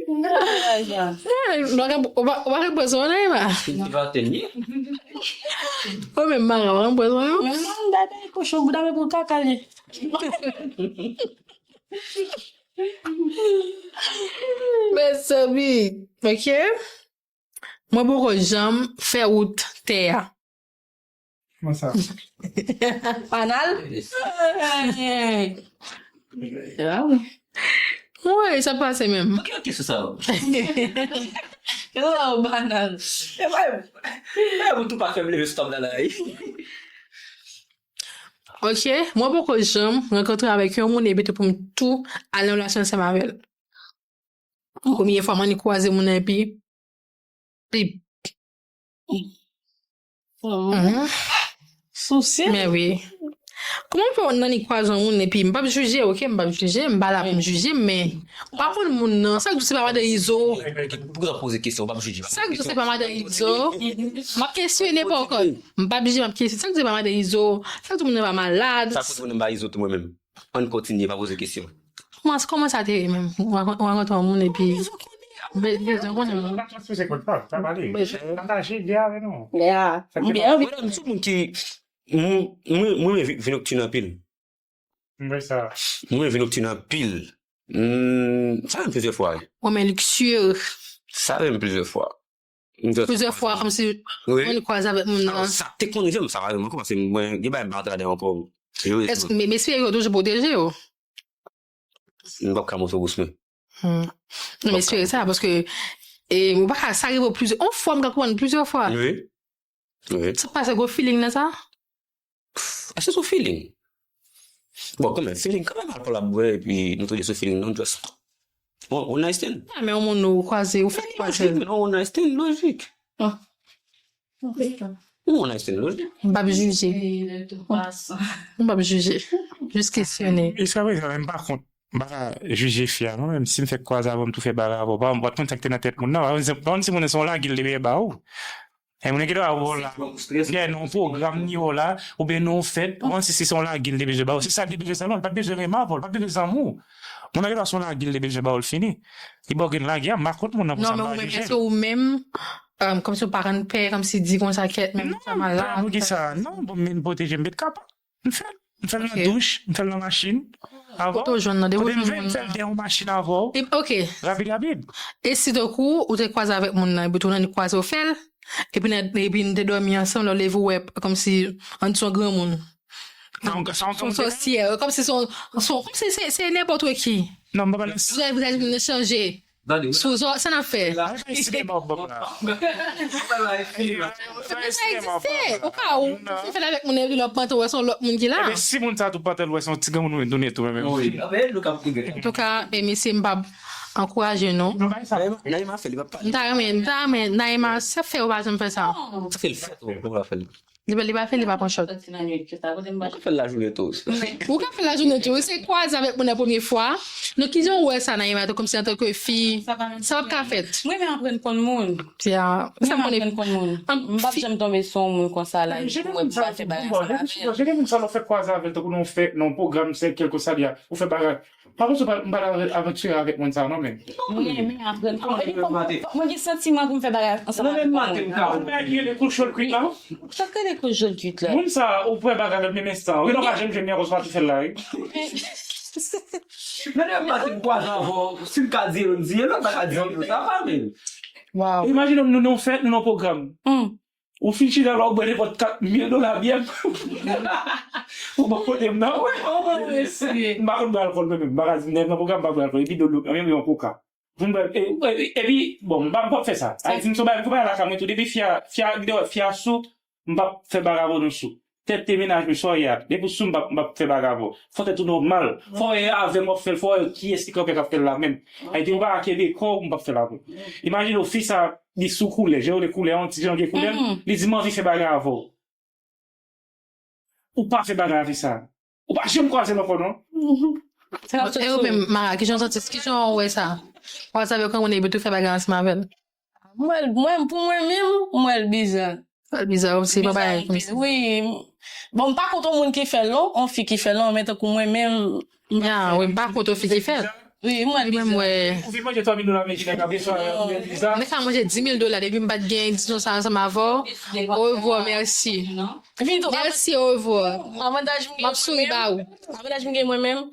Ou pa, ou pa, ou pa repoze w, Naïma? Ou menm, Mara, ou pa repoze w? Men non, dada, kochon, bouda, men pou kaka li. Mezanmi, oke? Mwen poko janm fè wout tè a. Kòman sa? Banal? Wi, sa pase menm. Ki kesyon sa yo? Kesyon sa yo banal. E pa, e pa pou tou pa fè m leve stòp la la. Ok, mwen poko janm rankontre avèk yon moun epi tou pou m tou al nan relasyon ansanm avè l. Premye fwa mwen kwaze moun nan epi Pip. Mhm. Sousye. Men wi. Kòman pou nan li kwaze yon moun epi m p ap jije, ok, m p ap jije, m pa la pou m jije, men ou pa konn moun nan, sa k di se pa madan Izo. Poukisa w poze kesyon, w p ap jije? Sa k di se pa madan Izo, m ap kesyone pa ankò. M p ap jije, m ap kesyone. Sa k di se pa madan Izo, sa k di moun nan pa malad. Sa k di moun nan pa Izo tou mwen menm. Ann kontinye, pa poze kesyon. Kòman, kòman sa te ye menm? Ou rankontre yon moun epi be-, bezwen konnen moun. Pa transpoze kòd pa, pa pale. Pataje ide avè nou. Sa k te pase? Mwen menm, m se yon moun ki, mwen, mwen, mwen renmen vi, vi noktin anpil. Mwen sa. Mwen renmen vi noktin anpil. Hmm, sa rive plizyè fwa, wi. Ou renmen liksye. Sa rive plizyè fwa. Plizyè fwa, kòmsi mwen kwaze avèk moun nan. Sa te konn rive m, sa pa rive m ankò, paske mwen, gen bagay m pa antre ladan ankò. Èske, men, men espere yo toujou pwoteje yo. M p ap ka montre w bous mwen. Hmm. Non, men espere sa, paske, e, ou pa ka, sa rive w plizyè, yon fwa m ka konprann plizyè fwa. Wi. Wi. Sa pase gwo feeling nan sa? Èske sou feeling? Bon, kanmenm, feeling, kanmenm alkòl ap bwè, epi nou tou de sou feeling, non, just one, one night stand. Ah, men yon moun ou kwaze, ou fèk kwaze. Lojik, men non, one night stand, lojik. Ah. Yon one night stand, lojik. M p ap jije. M p ap jije. Jis kesyone. Jiskaprezan, men m pa kont. M pa ka jije fi a, non, menm si m fèk kwaze avè w, m tou fè bagay avè w. Pa, m pa t konn sa k te nan tèt moun nan. Pa konn si, pa konn si moun nan se yon lagil li te ba ou. E moun nan gentan wè w la, gen nan yon pwogram ni w la, oubyen nan yon fèt, ou konn si se yon lagil li te bezwen ba ou. Se sa li te bezwen sèlman, li pa t bezwen renmen avè w, li pa t bezwen zanmi w. Moun nan gentan wè se yon lagil li te bezwen ba ou, l fini. Li ba w grenn lagil a, m pa kont moun nan pou sa, m pa jije. Non, men ou menm, èske ou menm, kòmsi ou pa konn pè, kòmsi di konsa kèt, menm sa malad. Non, poukisa? Non, bon, men pwoteje m, met kapa. M fè l. M fè l nan douch, m fè l nan machin. Avè w. Kote w jwenn nan, depi w jwenn moun nan. M fè l nan yon machin avè w. E, ok. Rapid, rapid. E si tankou, ou te kwaze avèk moun nan, epi tou nan li kwaze w fè l, epi nan, epi nou te dòmi ansanm, lè w leve w wè, kòmsi, ann di se yon granmoun. Sa yon, sa yon, se yon sòsyè, kòmsi se yon, se yon, kòmsi se, se nenpòt ki. Non, m pa pale. Vizaj, vizaj moun nan chanje. Sou zò, sa n ap fè? Sa egziste. Ou ka ou fè fèt avèk moun epi lè w pantan w wè se yon lòt moun ki la. Ebyen, si moun sa tou pantan l wè se yon ti granmoun ou tounen tou menm. Antouka, e mesye, m p ap ankouraje nou. M ta renmen, m ta renmen, Naïma, sa fè ou pa janm fè sa? Sa fè l fèt, ou pa fè l. Li pa, li pa fè, li pa pran chòt. Sòti nan nwit konsa, kote m pa Ou ka fè lajounen tou. Ou ka fè lajounen tou. Se kwaze avèk moun nan premye fwa. Nou, kijan ou wè sa, Naïma, tou kòmsi antanke fi? Sa pa menm Sa p ka fèt. Mwen renmen aprann konn moun. Ya, Mwen sa m renmen konnen. aprann konn moun. An M p ap fi- janm tonbe sou yon moun konsa la, Jere pou mwen moun sa, pral fè bagay bon, ansanm jere avè l. Jere moun sa lè w fè kwaze avè l, tankou nan yon fèt, nan yon pwogram, se kèlkeswa li a, ou fè bagay. Pa bezwen pa, m pa ta avantire avèk moun sa non, men. Mwen renmen aprann konn. Epi fò m, fò mwen gen santiman pou m fè bagay ansanm avèk yon moun. Sa k rele kou cho l kwit la? Sa k rele kou cho l kwit la? Moun sa, ou pran bagay avè l menm enstan. Wi, non, pa janm jwenn nimewo sa, pa tou fè l la, wi. Men lè m pati m kwaze avè w, si l ka di hello, m di hello, l pa ka di hello, sa pa men. Wow. Imajine nou nan yon fèt, nou nan yon pwogram. Hmm. Ou fin chita la, ou bwè nenpòt kat mil dola byè. Ou bò kote m nan. Ou pa prese. M pa konn bwè alkòl mwen menm. M pa ka di nèg nan pwogram m pa bwè alkòl. Epi dolo, mwen menm yon koka. Pou m bwè, e, e, epi, bon, m pa, m p ap fè sa. Ayiti, m sou bagay, m sou bagay lakay mwen tou. Depi fi a, fi a, fi a sou, m p ap fè bagay avè w nou sou. Tèt te mennaj mwen, sa w ye a. Depi w sou m p ap, m p ap fè bagay avè w. Fò tèt ou nòmal. Fò w ye avè m w ap fè l, fò w ye kiyès ki kanpe k ap fè l la menm. Ayiti, m pa kenbe kò w, m p ap fè l avè w. Imajine w fi sa, li sou koulè, jan w wè koulè, yon ti jan gen koulè, li di m anvi fè bagay avè w. Ou pa fè bagay avè sa. Ou pa janm kwaze l ankò non. E ou menm, Mara, kijan w santi, kijan w wè sa? Kwaze avèk yon moun epi tou fè bagay ansanm avè l. Mwen, mwen, pou mwen menm, mwen l biza. L biza, se pa bagay kòmsi. Wi. Bon, m pa kont yon moun ki fè l non, yon fi ki fè l non, men tankou mwen menm, m pa Ya, fè. wi, m pa kont yon fi ki fè l. Wi, mwen Li menm, biza. wè. Ou vin manje twa mil dola, men ki nèg ap reswa, ou vin biza. Nèg ka manje dis mil dola, depi m pa t gen dizon sa ansanm avè w. Orevwa, mèsi. Vin tou, Mèsi, orevwa. Avantaj m M ap gen souri mwen ba menm. ou. Avantaj m gen mwen menm,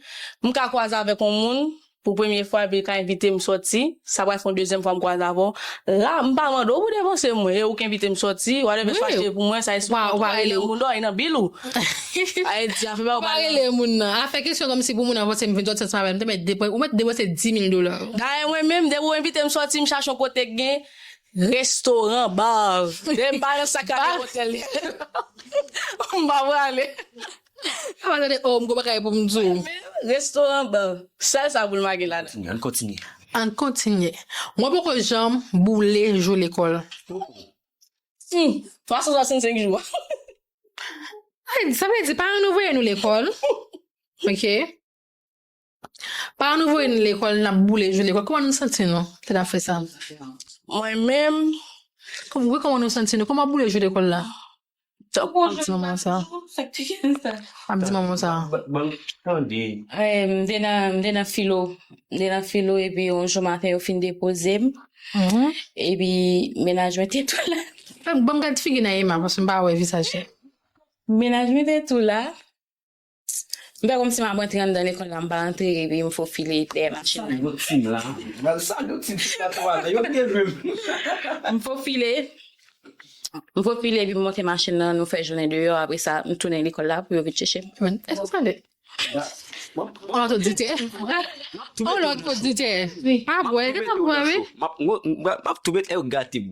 m ka kwaze avèk yon moun, pou premye fwa, epi l ka envite m sòti, sa pral fè yon dezyèm fwa m kwaze avè w. La, m pa mande w pou depanse mwen, e ou k envite m sòti, whatever, Wi. sa achte pou mwen, sa Wa, ou pa rele moun dò, e nan bil ou. Sa vle di, afè pa Ou ou pa pa rele moun nan. Afè kesyon kòmsi pou moun nan panse m vin sòti ansanm avè l, m te mèt depanse, ou mèt depanse dis mil dola. Dayè, mwen menm, depi ou envite m sòti, m chache yon kote k gen restoran, bar. Depi m pa nan sa k ap otèl. M pa prale. Apa tande, oh, m gon bagay pou m di w. Men, restoran, bar. Sèl sa pou l make ladan. Ann kontinye. Ann kontinye. Mwen poko janm boule jou lekòl. Hmm. twa san swasannsenk jou. Ay, sa vle di, paran nou voye nou lekòl. Ok. Paran nou voye nou lekòl, n ap boule jou lekòl. Kòman nou santi nou lè n ap fè sa? Mwen menm. Kòm, wi, kòman nou santi nou? Kòman boule jou lekòl la? Tankou yon jèn manman sa. Sa k te gen sa. Ap di manman sa. Ban, ban m tande. Eh, m te nan, m te nan filo. M te nan filo epi yon jou maten yo fin depoze m. Mhm. Epi mennaj mwen te tou la. Ban m gad figi Naïma, paske m pa wè vizaj li. Mennaj mwen te tou la. M fè kòmsi m ap rantre anndan lekòl la, m pa rantre, epi m fofile dèyè machin nan. Sa yo ti la. Sa yo ti la, twa la. Yo te menm. M fofile. M fofile, epi m monte machin nan, nou fè jounen deyò. Apre sa, m tounen lekòl la pou yo vin chèche m. Èske w tande? On lòt oditè. On lòt oditè. Pa bwè, gen tan pou bwè, wi. M ap, m ap, m ap tou met yo gate.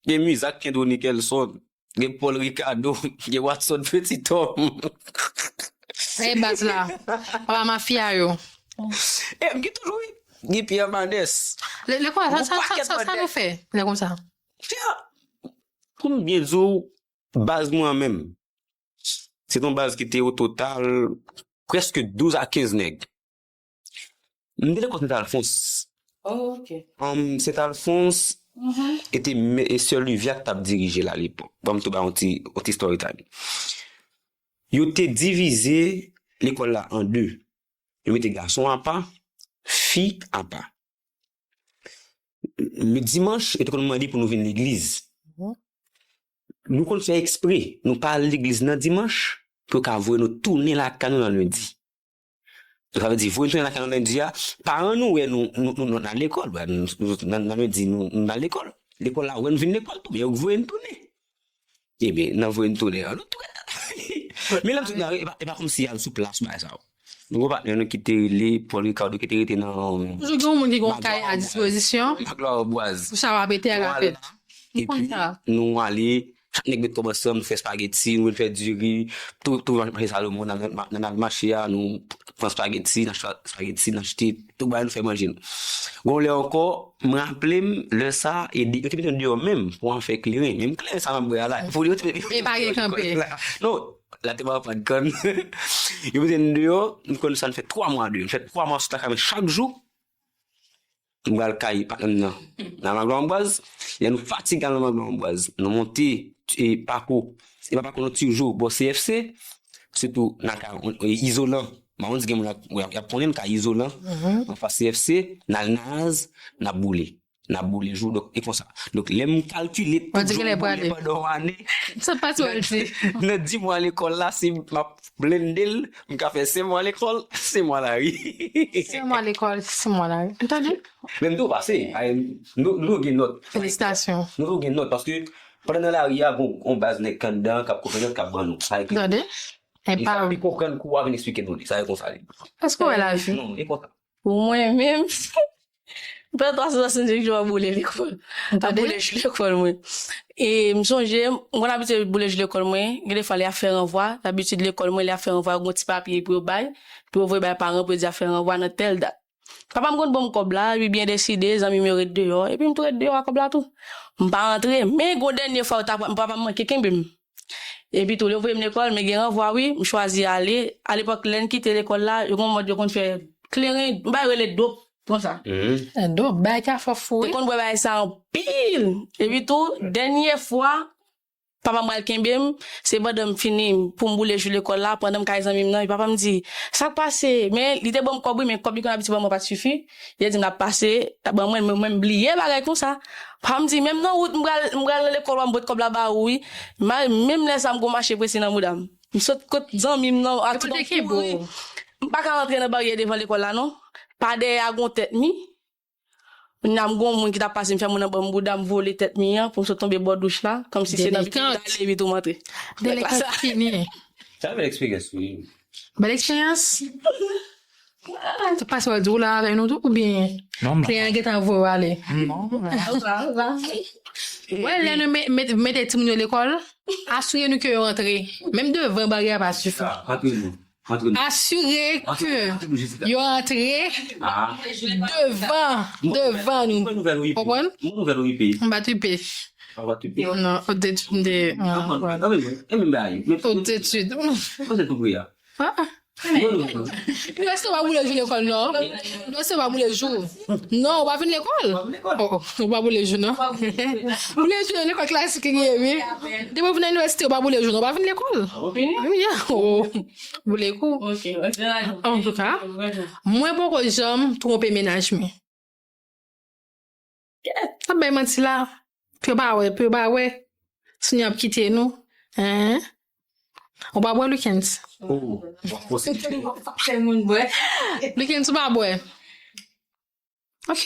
Gen Mizak, Kendro Nickelson. Gen Paul Ricardo, gen Watson Petit Homme. E baz la. Papa mafya yo. E, m gen toujou, wi. Gen Pierre Manès. Le, le kwa, sa, sa, sa, sa, sa nou fè? Lè konsa. Fè, pou m byen di w, baz mwen menm, se yon baz ki te o total prèske douz a kenz nèg. M te lekòl Sent Alfons. Oh, ok. Um, Sent Alfons, Mhm. e te me-, e sè Livia k t ap dirije l alepòk. Ban m tou ba yon ti, yon ti story time. Yo te divize lekòl la an de. Yo mete gason apa, fi apa. Le dimanch, yo te konn mande pou nou vin legliz. Mhm. Nou konn fè ekspre, nou pa al legliz nan dimanch, pou yo ka voye nou tounen lakay nou nan lendi. Sa vle di, voye n tounen lakay nou lendi a, paran nou wè nou, nou, nou, nou nan lekòl, wè, nou, nou, nan, nan lendi, nou, nou nan lekòl. Lekòl la wè n vin lekòl tou, men yo voye n tounen. Ebyen, nan voye n tounen an, nou tou ret la. Men lè m di w, e pa, e pa kòmsi al sou plas, bagay sa yo. Nou gon patnè nou ki te rele Paul Ricardo, ki te rete nan Toujou gen yon moun ki gon kay a dispozisyon. Magloire Boise. Pou sa w ap ete a rapèl. Epi, nou ale, chak nèg met kòb ansanm, nou fè espageti, nou vin fè diri, tou, tou mache Salomon, nan, nan, nan mache a, nou pran espageti, n achte espageti, n achte tout bagay, nou fè manje nou. Gon lè ankò, m raple m, lè sa, e de, yo te mete m deyò menm pou al fè kleren. Menm kleren sa m ap bwè a la. Pou yo te mete... E pa gen kanpe. Non, la te pa pran kann. Yo mete n deyò, m konn sa, n fè twa mwa deyò. N fè twa mwa sot lakay mwen chak jou. M pral kay patnè m nan, nan Maglo Anbwaz. Lè nou fatige al nan Maglo Anbwaz, nou monte, e, Pako. E pa Pako non, Tijo, bò C F C. Sitou nan ka, e, Izolan. M pa konn si gen moun la, y ap, y ap konnen, ka Izolan. Anfas C F C, n al Naz, n ap boule. N ap boule jou, donk, e konsa. Donk, lè m kalkile tout jou m boule pandan yon ane, sa pase wè l di. Nan di mwa lekòl la, si m ap blende l, m ka fè senk mwa lekòl, senk mwa lari. Senk mwa lekòl, senk mwa lari. Tande? Men m tou pase, ay, nou, nou gen nòt. Felisitasyon. Nou tou gen nòt, paske pandan nan lari a, gon, gon baz nèg k anndan k ap konprann, k ap ban nou. Sa e ki... Tande? E sa, li konprann kou a vin eksplike nou li. Sa e konsa li. Èske w wè lavi? Non, e konsa. Pou mwen menm, m fè twa san swasannsenk jou ap boule lekòl. Ap boule jou lekòl mwen. E m sonje, m konn abitye boule jou lekòl mwen. Gen de fwa, lè y ap fè ranvwa, dabitid lekòl mwen, lè y ap fè ranvwa, yo gen yon ti papye pou yo bay, pou yo voye bay paran pou yo di y ap fè ranvwa nan tèl dat. Papa m konn ban m kòb la, epi byen deside, zanmi m yo ret deyò, epi m tou ret deyò ak kòb la tou. M pa antre, men gon dènye fwa, yo ta, papa m manke kenbe m. Epi tou, yo voye m lekòl, men gen ranvwa wi, m chwazi ale. Alepòk, lè n kite lekòl la, yo gon mòd yo konn fè kleren, m bay rele dop, konsa. Dop, bay ka fò fou wi. Te konn bwè bagay sa anpil. Epi tou, dènye fwa, papa m pral kenbe m, se pandan m fini pou m boule jou lekòl la, pandan m kay zanmi m nan, epi papa m di, sa k pase? Men li te ban m kòb wi, men kòb li konn abitye ban mwen pa t sifi. Li te di m l ap pase, l ap ban mwen, men mwen m bliye bagay konsa. Papa m di, menm nan wout, m pral, m pral nan lekòl, w a m pot kòb la ba ou wi. M al, menm lè sa, m gon mache prese nan bouda m. M sot kot zanmi m nan, a tout kouri. M pa ka rantre nan baryè devan lekòl la, non. Pa dèyè a gon tèt mi. Kounya m gon moun ki t ap pase, m fè moun nan ban m bouda, m vole tèt mi an, pou m sot tonbe bò douch la, kòmsi se nan pitit m t ale, epi tou m antre. Delenkan fini. Sa bèl eksperyans, wi. Bèl eksperyans? Sa pase wè di w la avèk nou tou, oubyen kliyan an gentan voye w ale? Non, non. Wè, lè nou me-, met-, mete timoun yo lekòl, asire nou ke yo rantre. Menm devan baryè a pa sifi. Asire ke yo rantre devan, devan nou. Konprann? M pa tripe. Non, non, haute étude, m te, ah, voilà. Haute étude. Université pa boule jou lekòl, non. Université pa boule jou. Non, ou pa vin lekòl. Oh, oh, ou pa boule jou, non. Boule jou lekòl klasik li ye, wi. Depi ou vin nan université, ou pa boule jou, non, ou pa vin lekòl. Wi, oh, boule kou. Antouka, mwen poko janm twonpe mennaj mwen. Ap bay manti la. Pou yo pa wè, pou yo pa wè. Sonia ap kite nou. Hein? Ou pa bwè Likens? Oh, w ap fòse. Fè moun bwè. Likens ou pa bwè. Ok.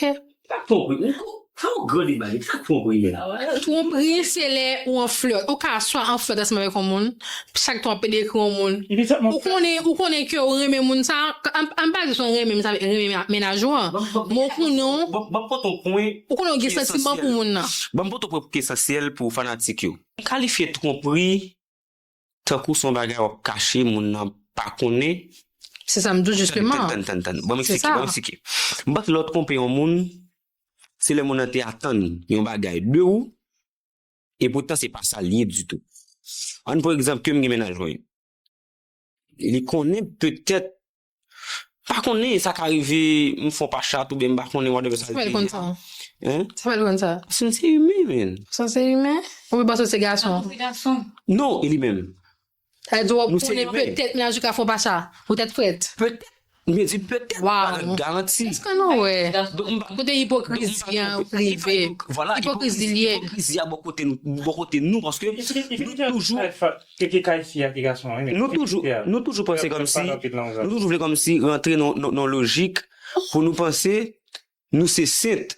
Sa twonpri. Sa yon gran deba. Sa twonpri ye la. Twonpri se lè ou an flèt. Ou ka swa an flèt ansanm avèk yon moun, chak tan w ap dekri yon moun. Ou konnen, ou konnen ke ou renmen moun sa. An, an pa di sou renmen sa, renmen mennaj ou an. Men ou konnen w. Ban m pote yon pwen. Ou konnen w gen santiman pou moun nan. Ban m pote yon pwen ki esansyèl pou fanatik yo. M kalifye twonpri tankou se yon bagay w ap kache, moun nan pa konnen. Se sa m di w jisteman. Tann, tann, tann, tann. Ban m eksplike, ban m eksplike. M panse lè w twonpe yon moun, se lè moun nan te atann yon bagay de ou, e poutan se pa sa l ye ditou. Ann pran egzanp ke m gen mennaj mwen. Li konnen petèt, pa konnen, sa ka rive, m fè yon pa chat oubyen m pa konnen whatever sa l te ye a. Hein? Sa fè l konn sa? Paske nou se imen, men. Paske nou se imen? Oubyen paske w se gason? Paske w se gason. Non, e li menm. Sa vle di w konnen petèt mennaj ou ka fè yon pa chat. Poutèt frèt. Petèt. M di petèt, pa nan garanti. Èske nou wè kote ipokrizi an rive? Ipokrizi l ye. Ipokrizi a bò kote nou, bò kote nou, paske nou toujou, nou toujou, nou toujou panse kòmsi, nou toujou vle kòmsi rantre nan, nan, nan lojik pou nou panse nou se sent.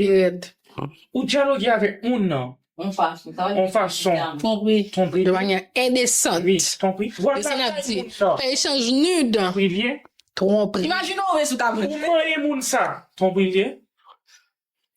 Li rèd. Ou dyaloge avèk moun nan. On fason. On fason. Twonpri. Twonpri. De manyè endesant. Wi, twonpri. Vwala, moun sa. Fè echanj nud. Twonpri. Imajine w res ou ta vle. Ou manyen moun sa. Twonpri li ye.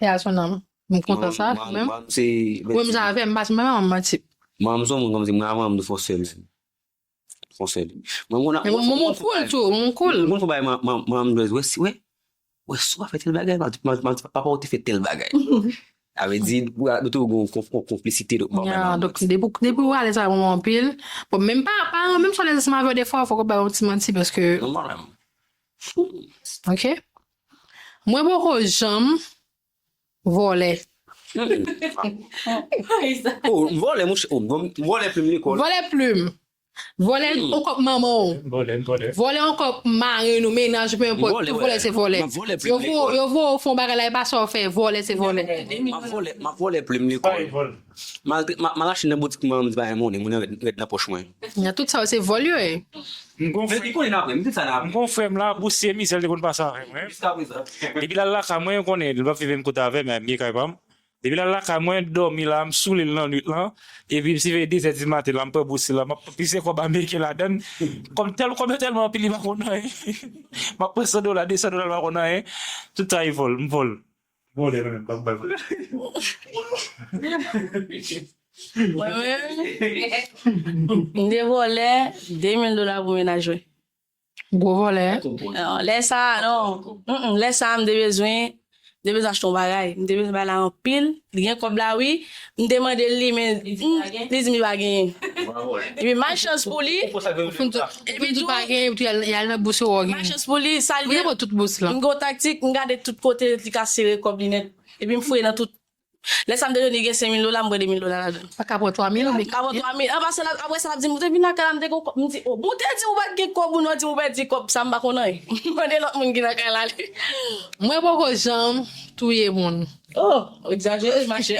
Pè a son nanm. M kontan sa, menm. Mwen, m sa avè, m pa, m pa manti. Mwen, m son moun kòmsi, mwen, avan m di fò sèl. Fò sèl. Mwen, mwen, mwen, mwen, mwen cool tou, mwen cool. Mwen, fò bay, mwen, mwen, mwen, mwen, wè, si, wè, wè, si w pa fè tèl bagay, mwen, mwen, mwen, papa, ou te fè tèl bagay. Sa vle di, nou te gen yon konf-, yon konplisite, donk, mwen, mwen, donk, depi, depi w alèz avè mwen anpil. Bon, menm pa, pa, menm si w alèz ansanm avè w, defwa, fòk ou bay yon ti manti, paske, non, mwen, mwen. Ok? Mwen, poko janm vòlè. Oh, m vòlè, monchè. Oh, bon, m vòlè plim lekòl. Vòlè plim. Vòlè yon kòb manman w. Vòlè, vòlè. Vòlè yon kòb marenn ou, mennaj ou, peu importe. Tout vòlè se vòlè. Yo voye w fè yon bagay la, e pa sa w fè, vòlè se vòlè. M ap vòlè, m ap vòlè plim lekòl. M al, m al achte nan boutik mwen, m di bagay mwen, mwen rèd nan pòch mwen. Nan tout sa yo se vòl yo ye. M gon frè m la, bousye mizè l te konn pase avè mwen. Depi l al lakay mwen, ou konnen, li p ap viv menm kote avè m, m gen kay pa m. Depi l al lakay mwen, dòmi la, m soule l nan nwit lan. Epi m siveye de zè di maten la, m pran bous la, m ap pise kòb ameriken ladan l. Kòm tèl, kòb yo tèlman anpil, li pa konn anyen. M ap pran san dola, de san dola, li pa konn anyen. Tout sa e vòl, m vòl. Vòlè menm, m pa bay vòlè. Mwen menm, m te vòlè de mil dola pou mennaj mwen. Gwo vòlè. Non, lè sa a, non. Mm, mm, lè sa a, m te bezwen, m te bezwen achte yon bagay. M te bezwen bagay la anpil. Li gen kòb la, wi. M te mande l li, men, mm, li di m li pa genyen. Epi malchans pou li, epi tou, pa genyen, epi tou y al, y al nan bous yo, wè, genyen. Malchans pou li, sa l gen, tout bous la. M gen yon taktik, m gade tout kote li ka sere kòb li nèt. Epi m fouye nan tout. Lè sa m te jwenn li gen senk mil dola, m pran de mil dola ladan l. Pa ka pran twa mil, ou byen. Ka pran twa mil. Anba sa, apre sa, l ap di m, "Ou te vin lakay la, m te gen kòb." M di, "Oh, bon, ou te di m ou pa t gen kòb, ou non, di m ou pèdi kòb, sa m pa konn anyen." M mande lòt moun ki lakay la ale. Mwen poko janm touye moun. Oh, ou egzajere, machè.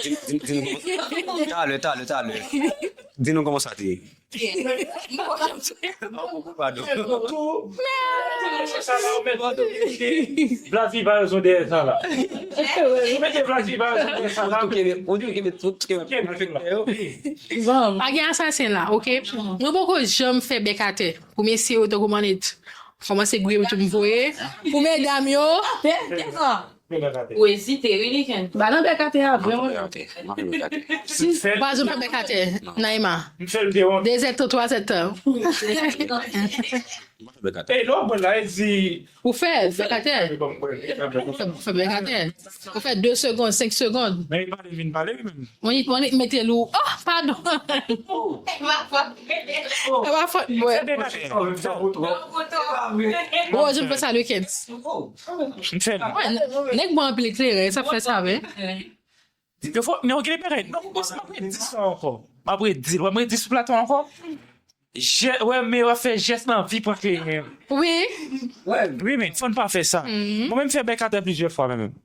Di, di, di nou kòman. Talè, talè, talè. Di nou kòman sa te ye. Pardon. Black Viva yo son dèyè sa la. Ou mete Black Viva yo son dèyè sa la. Ou di ou kenbe tout, kenbe malfektè yo. Pa gen asasen la, oke? Mwen poko janm fè bèk atè. Pou mesye yo tankou manit. Kòmanse gouye pou tou m voye. Pou medam yo. Ou ezite, wi, Liken. Ba nan bèk atè a, vre, mwen. M ap fè bèk atè. M ap fè bèk atè. Si, pa janm fè bèk atè, Naima. M fè l de wont. De zè tan, twa zè tan. M ap fè bèk atè. Ey, lè w ap bwè la, e di. Ou fè bèk atè. Ou fè, ou fè bèk atè. Ou fè de segonn, senk segonn. Men li pale, vin pale, wi, menm. Mwen, mwen mete l ou. Oh, padon. E pa fòt mwen. Wozo, m fè sa le kenz. M fè l. Nèg mwen anpil eklere, sa fè sa, wi. Yo fò, men yo gen bagay. Non, m ap redi sa ankò. M ap redi l. W ap redi sou plato ankò. Jè, wè, men w ap fè jès nan vi pran kleren. Wi. Wi, men fò n pa fè sa. Mwen menm fè bèk atè plizyè fwa, men menm.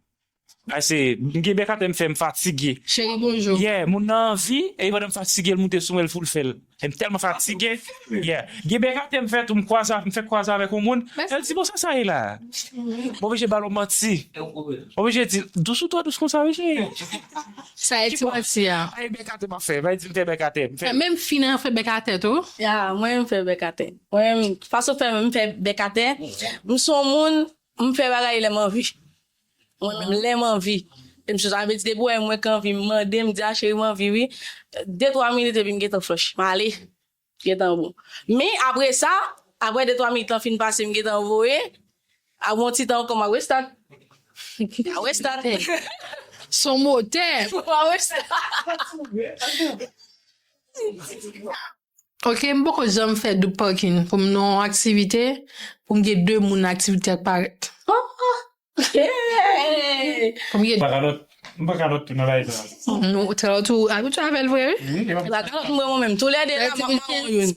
Ase, m gen bèk atè m fè, m fatige. Cheri, bonjou. Yeah, moun nan anvi, e pandan m fatige, l moute sou mwen, l fout fè l. E m tèlman fatige. Yeah. Gen bèk atè m fè tou, m kwaze, m fè kwaze avèk yon moun. Mèsi. L di, "Bon, sa sa ye la?" M oblije ba l yon manti. M oblije di, "Dous ou twò dous konsa, wi, cheri?" Sa e ti manti a. Ay, bèk atè m ap fè. Bay di m fè bèk atè. M fè. Menm fi nan fè bèk atè tou. Ya, mwen, m fè bèk atè. Mwen, fason fè m fè bèk atè. M se yon moun, m fè bagay lè m anvi. Mwen menm, lè m anvi. E m sou sa, vle di, depi w wè mwen k anvi, m mande, m di, "A, cheri, m anvi, wi." De, twa minit, epi m gentan flòch. M ale. Gentan bon. Men, apre sa, apre de, twa minit lan fin pase, m gentan voye. Apre yon ti tan ankò, m a restart. M a restart. Son motè. M a restart. Ok, m poko janm fè double parking pou m nan yon aktivite, pou m gen de moun nan aktivite a k parèt. Pou m gen. M pa ka nòt, m pa ka nòt tou nan bagay sa. Nou, talè tou abitye avè l vre, wi. M pa ka nòt mwen, mwen menm. Toulède la, m ap mawon youn.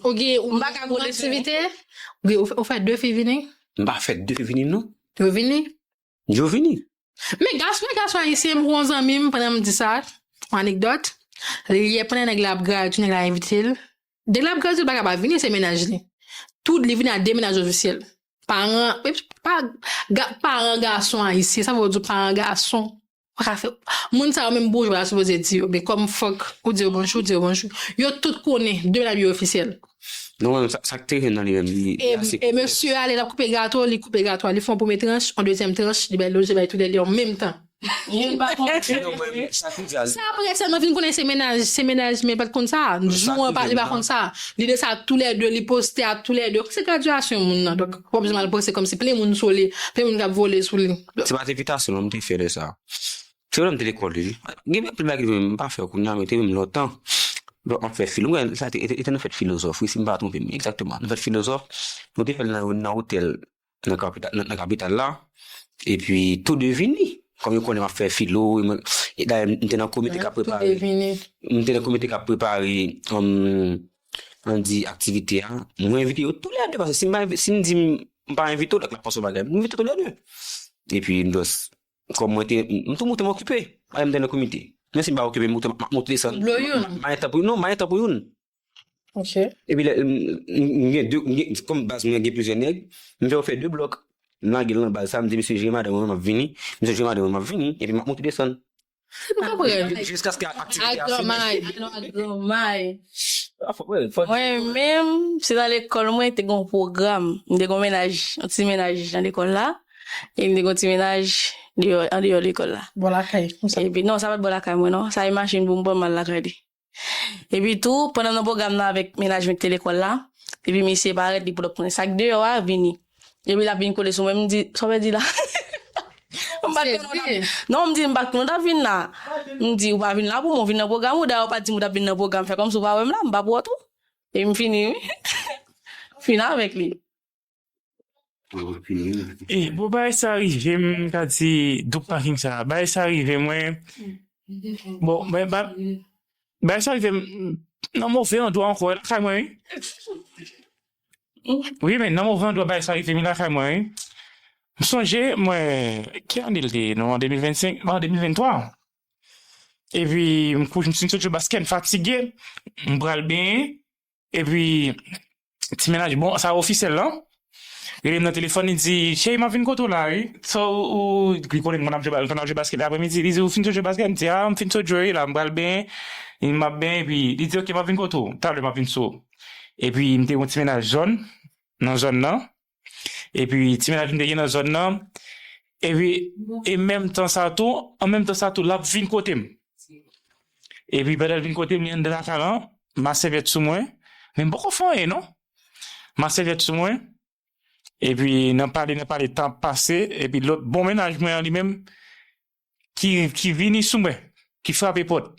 M pa ka kole sou aktivite, ou fè de fi vini? M pa fè de fi vini, non. Yo vini? Yo vini. Men gason, gason ayisyen, m gon zanmi m, pandan m di sa, yon anekdòt, li yè pandan nèg la ap gade, nèg la envite l. Nèg la ap gade, li pa ka pa vini, se mennaj li. Tout, li vini a de mennaj ofisyèl. Paran, pa, ga, paran gason ayisyen, sa vle di paran gason. Pa ka fè, moun sa yo menm bonjou pa ta sipoze di yo, men kòm fòk ou di yo bonjou, di yo bonjou. Yo tout konnen, de mennaj yo ofisyèl. Non, sa, sa k te jwenn nan li menm, li, li ase konplèks. E mesye a, lè l ap koupe gato, li koupe gato a, li fè yon premye tranch, yon dezyèm tranch, li bay lòt, li bay toulède an menm tan. Youn pa konn. Sa ki di a li. Sa apre sèlman vin konnen se mennaj, se mennaj, men li pa t konn sa. Jou an, li pa konn sa. Li de sa toulède, li poste a toulède. Se gradyasyon moun nan. Donk, w ap jwenn al poste kòmsi plen moun sou li, plen moun k ap vole sou li. Se pa t envitasyon non m te fè lè sa. Se lè m te lekòl, wi. Gen anpil bagay m pa fè kounye a, men te menm lontan. Bon, m ap fè filo-, mwen, sa te, te, te nan fèt filozòf, wi, si m pa twonpe m, egzakteman. Nan fèt filozòf, nou te fè l nan, nan otèl, nan kapital, nan, nan kapital la. Epi, tou de vini. kòm yo konnen m ap fè filo, e dayè m te nan komite k ap prepare, m te nan komite k ap prepare, ann di, aktivite a. Mwen envite yo toulède, paske si m pa envi- si m di m pa envite w, donk l ap panse yon bagay. M envite toulède. Epi m just, kòm mwen te, m tou moute m okipe. Alè m te nan komite. Men si m pa okipe, m moute, m ap moute desann. M pa gen tan pou youn, non, m pa gen tan pou youn. Epi lè, m gen de, m gen, kòm baz mwen gen plizyè nèg, m fè yo fè de blòk. M lage l nan baz sa, m di, "Mesye, jere madanm mwen, m ap vini." Mesye, jere madanm mwen, m ap vini. Epi m ap moute desann. M konprann. Jiskaske aktivite a fini. Agranmay, non, agranmay. Mwen menm, se nan lekòl mwen, te gen yon pwogram. M te gen yon mennaj, yon ti mennaj nan lekòl la. E m te gen yon ti mennaj deyò, andeyò lekòl la. Bò lakay, konsa. Epi, non, sa pa t bò lakay mwen, non. Sa e machin pou m pran m al lakay li. Epi tou, pandan m nan pwogram nan avèk mennaj mwen ki te lekòl la, epi misye parèt, li pran sak deyò a, vini. Epi l ap vin kole sou mwen, m di, "Sa w pèdi la?" M bat konnen w t ap, non, m di, "M bat konnen w t ap vin la." M di, "Ou pa vin la pou mwen, ou vin nan pwogram ou, dayè ou pa t di m ou t ap vin nan pwogram, fè kòmsi ou pa wè m la, m pa pran w tou." E m fini, wi. Fini avèk li. E, bon, bagay sa rive m, m ka di, double parking sa, bagay sa rive mwen. Bon, mwen, ba, bagay sa rive m nan move andwa ankò, e lakay mwen, wi. Wi, men nan move andwa, bagay sa rive m lakay mwen, wi. M sonje, mwen, ki ane l te ye, non, an de mil vennsenk, an de mil venntwa. Epi, m kouche, m fin sot jwe baskèt, m fatige, m pral benyen. Epi, ti mennaj, bon, sa ofisyèl lan. Rele m nan telefòn, li di, "Cheri, m ap vin kote w la, wi." So, ou, li konnen m konn ap jwe, konn ap jwe baskèt apremidi. Li di, "Ou fin sot jwe baskèt?" M di, "A, m fin sot jwe, wi, la, m pral benyen." M ap benyen, epi li di, "Oke, m ap vin kote w. Talè, m ap vin sou ou." Epi, m te gen yon ti mennaj zòn, nan zòn nan. Epi, ti mennaj m te gen nan zòn nan. Epi, e menm tan sa tou, an menm tan sa tou, l ap vin kote m. Epi, pandan l vin kote m, li anndan lakay lan, m a sèvyèt sou mwen. Men m poko fè anyen, non. M a sèvyèt sou mwen. Epi, nan pale, nan pale, tan ap pase. Epi, lòt bon mennaj mwen an li menm, ki, ki vini sou mwen, ki frape pòt.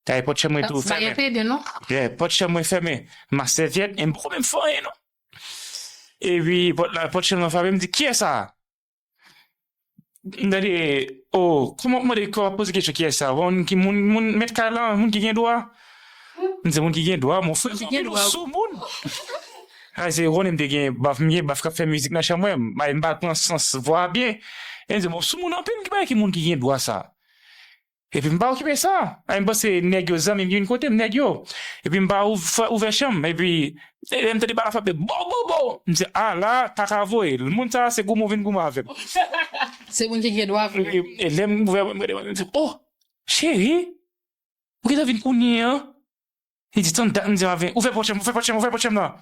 Dayè pòt chanm mwen tou fèmen. Yeah, pòt chanm mwen fèmen. M a sèvyèt, e m poko menm fè anyen, non. Epi, pòt la, pòt chanm nan frape, m di, "Kiyès sa a?" M tande, o, kòman w ap mande, kòman w ap poze kesyon, "Kiyès sa a?" Bon, ki moun, moun, mèt kay la, moun ki gen dwa. M di, "Moun ki gen dwa, mon frè, ki gen dwa sou moun." A, se konnen m te gen baf, m gen baf k ap fè mizik nan chanm mwen, m pa pran sans vwa a byen. E m di, "Bon, sou moun anpil, ki bagay ki moun ki gen dwa sa a?" Epi m pa okipe sa. A, m panse nèg yo zanmi m, vin kote m, nèg yo. Epi m pa ouvè chanm. Epi, e, lè m tande bal la frape, bo, bo, bo. M di, "A la, kaka voye. Moun sa a, se goumen w vin goumen avè m." Se moun ki gen dwa vre. E, e lè m ouvè, m gade, m di, "O, cheri, ou gentan vin kounye a?" Li di, "Tann dat m di m ap vin. Ouvè pòt chanm, ouvè pòt chanm, ouvè pòt chanm nan."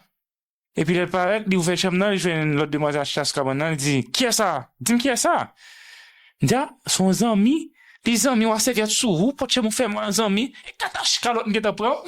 Epi lè l parèt, li ouvè chanm nan, li jwenn lòt demwazèl achte sou kabann nan, li di, "Kiyès sa a? Di m kiyès sa a?" M di, "A, se yon zanmi." Li zanmi w a sèvyèt sou ou, pòt chanm ou fèmen an zanmi. E katach kalòt m gentan pran.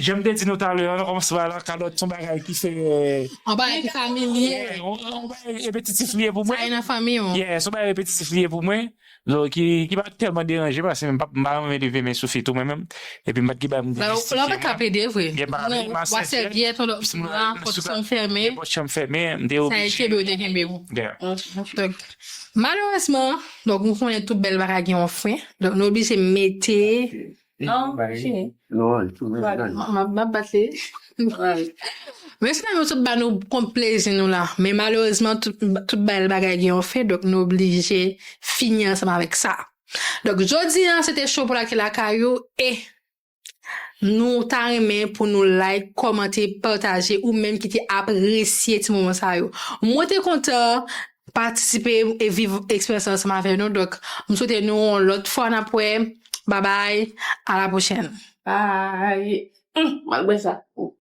Jan m te di nou talè a, nan kòmansman la, kalòt se yon bagay ki fè. Yon bagay ki familye. Yeah, yon, yon bagay repetitif li ye pou mwen. Sa e nan fanmi w. Yeah, se yon bagay repetitif li ye pou mwen. Donk, ki, ki pa tèlman deranje, paske m pa, m pa renmen leve men sou fi tou, mwen menm. Epi m pa t gen bagay pou m jistifye mwen. Lè w pa ka plede vre. Gen bagay, m a sèvyèt, m a sèvyèt, m a pòt chanm fèmen. Pòt chanm fèmen, m te oblije. Sa e kenbe w te kenbe w. Yeah. Donk, malerezman, donk, nou konnen tout bèl bagay gen yon fen. Donk, nou oblije mete. Non, cheri. Non, tou men. M ap bat li. Mesye dam yo sot ba nou kont plezi nou la. Men malerezman, tout, tout bèl bagay gen yon fen, donk nou oblije fini ansanm avèk sa. Donk, jodi a, se te show pou lage lakay ou e nou ta renmen pou nou like, kòmante, pataje ou menm ki te apresye ti moman sa yo. Mwen te kontan patisipe e viv eksperyans la ansanm avèk nou. Donk, m swete nou yon lòt fwa n ap wè. Babay, a la pwochèn. Bye. Hum, m al bwè sa.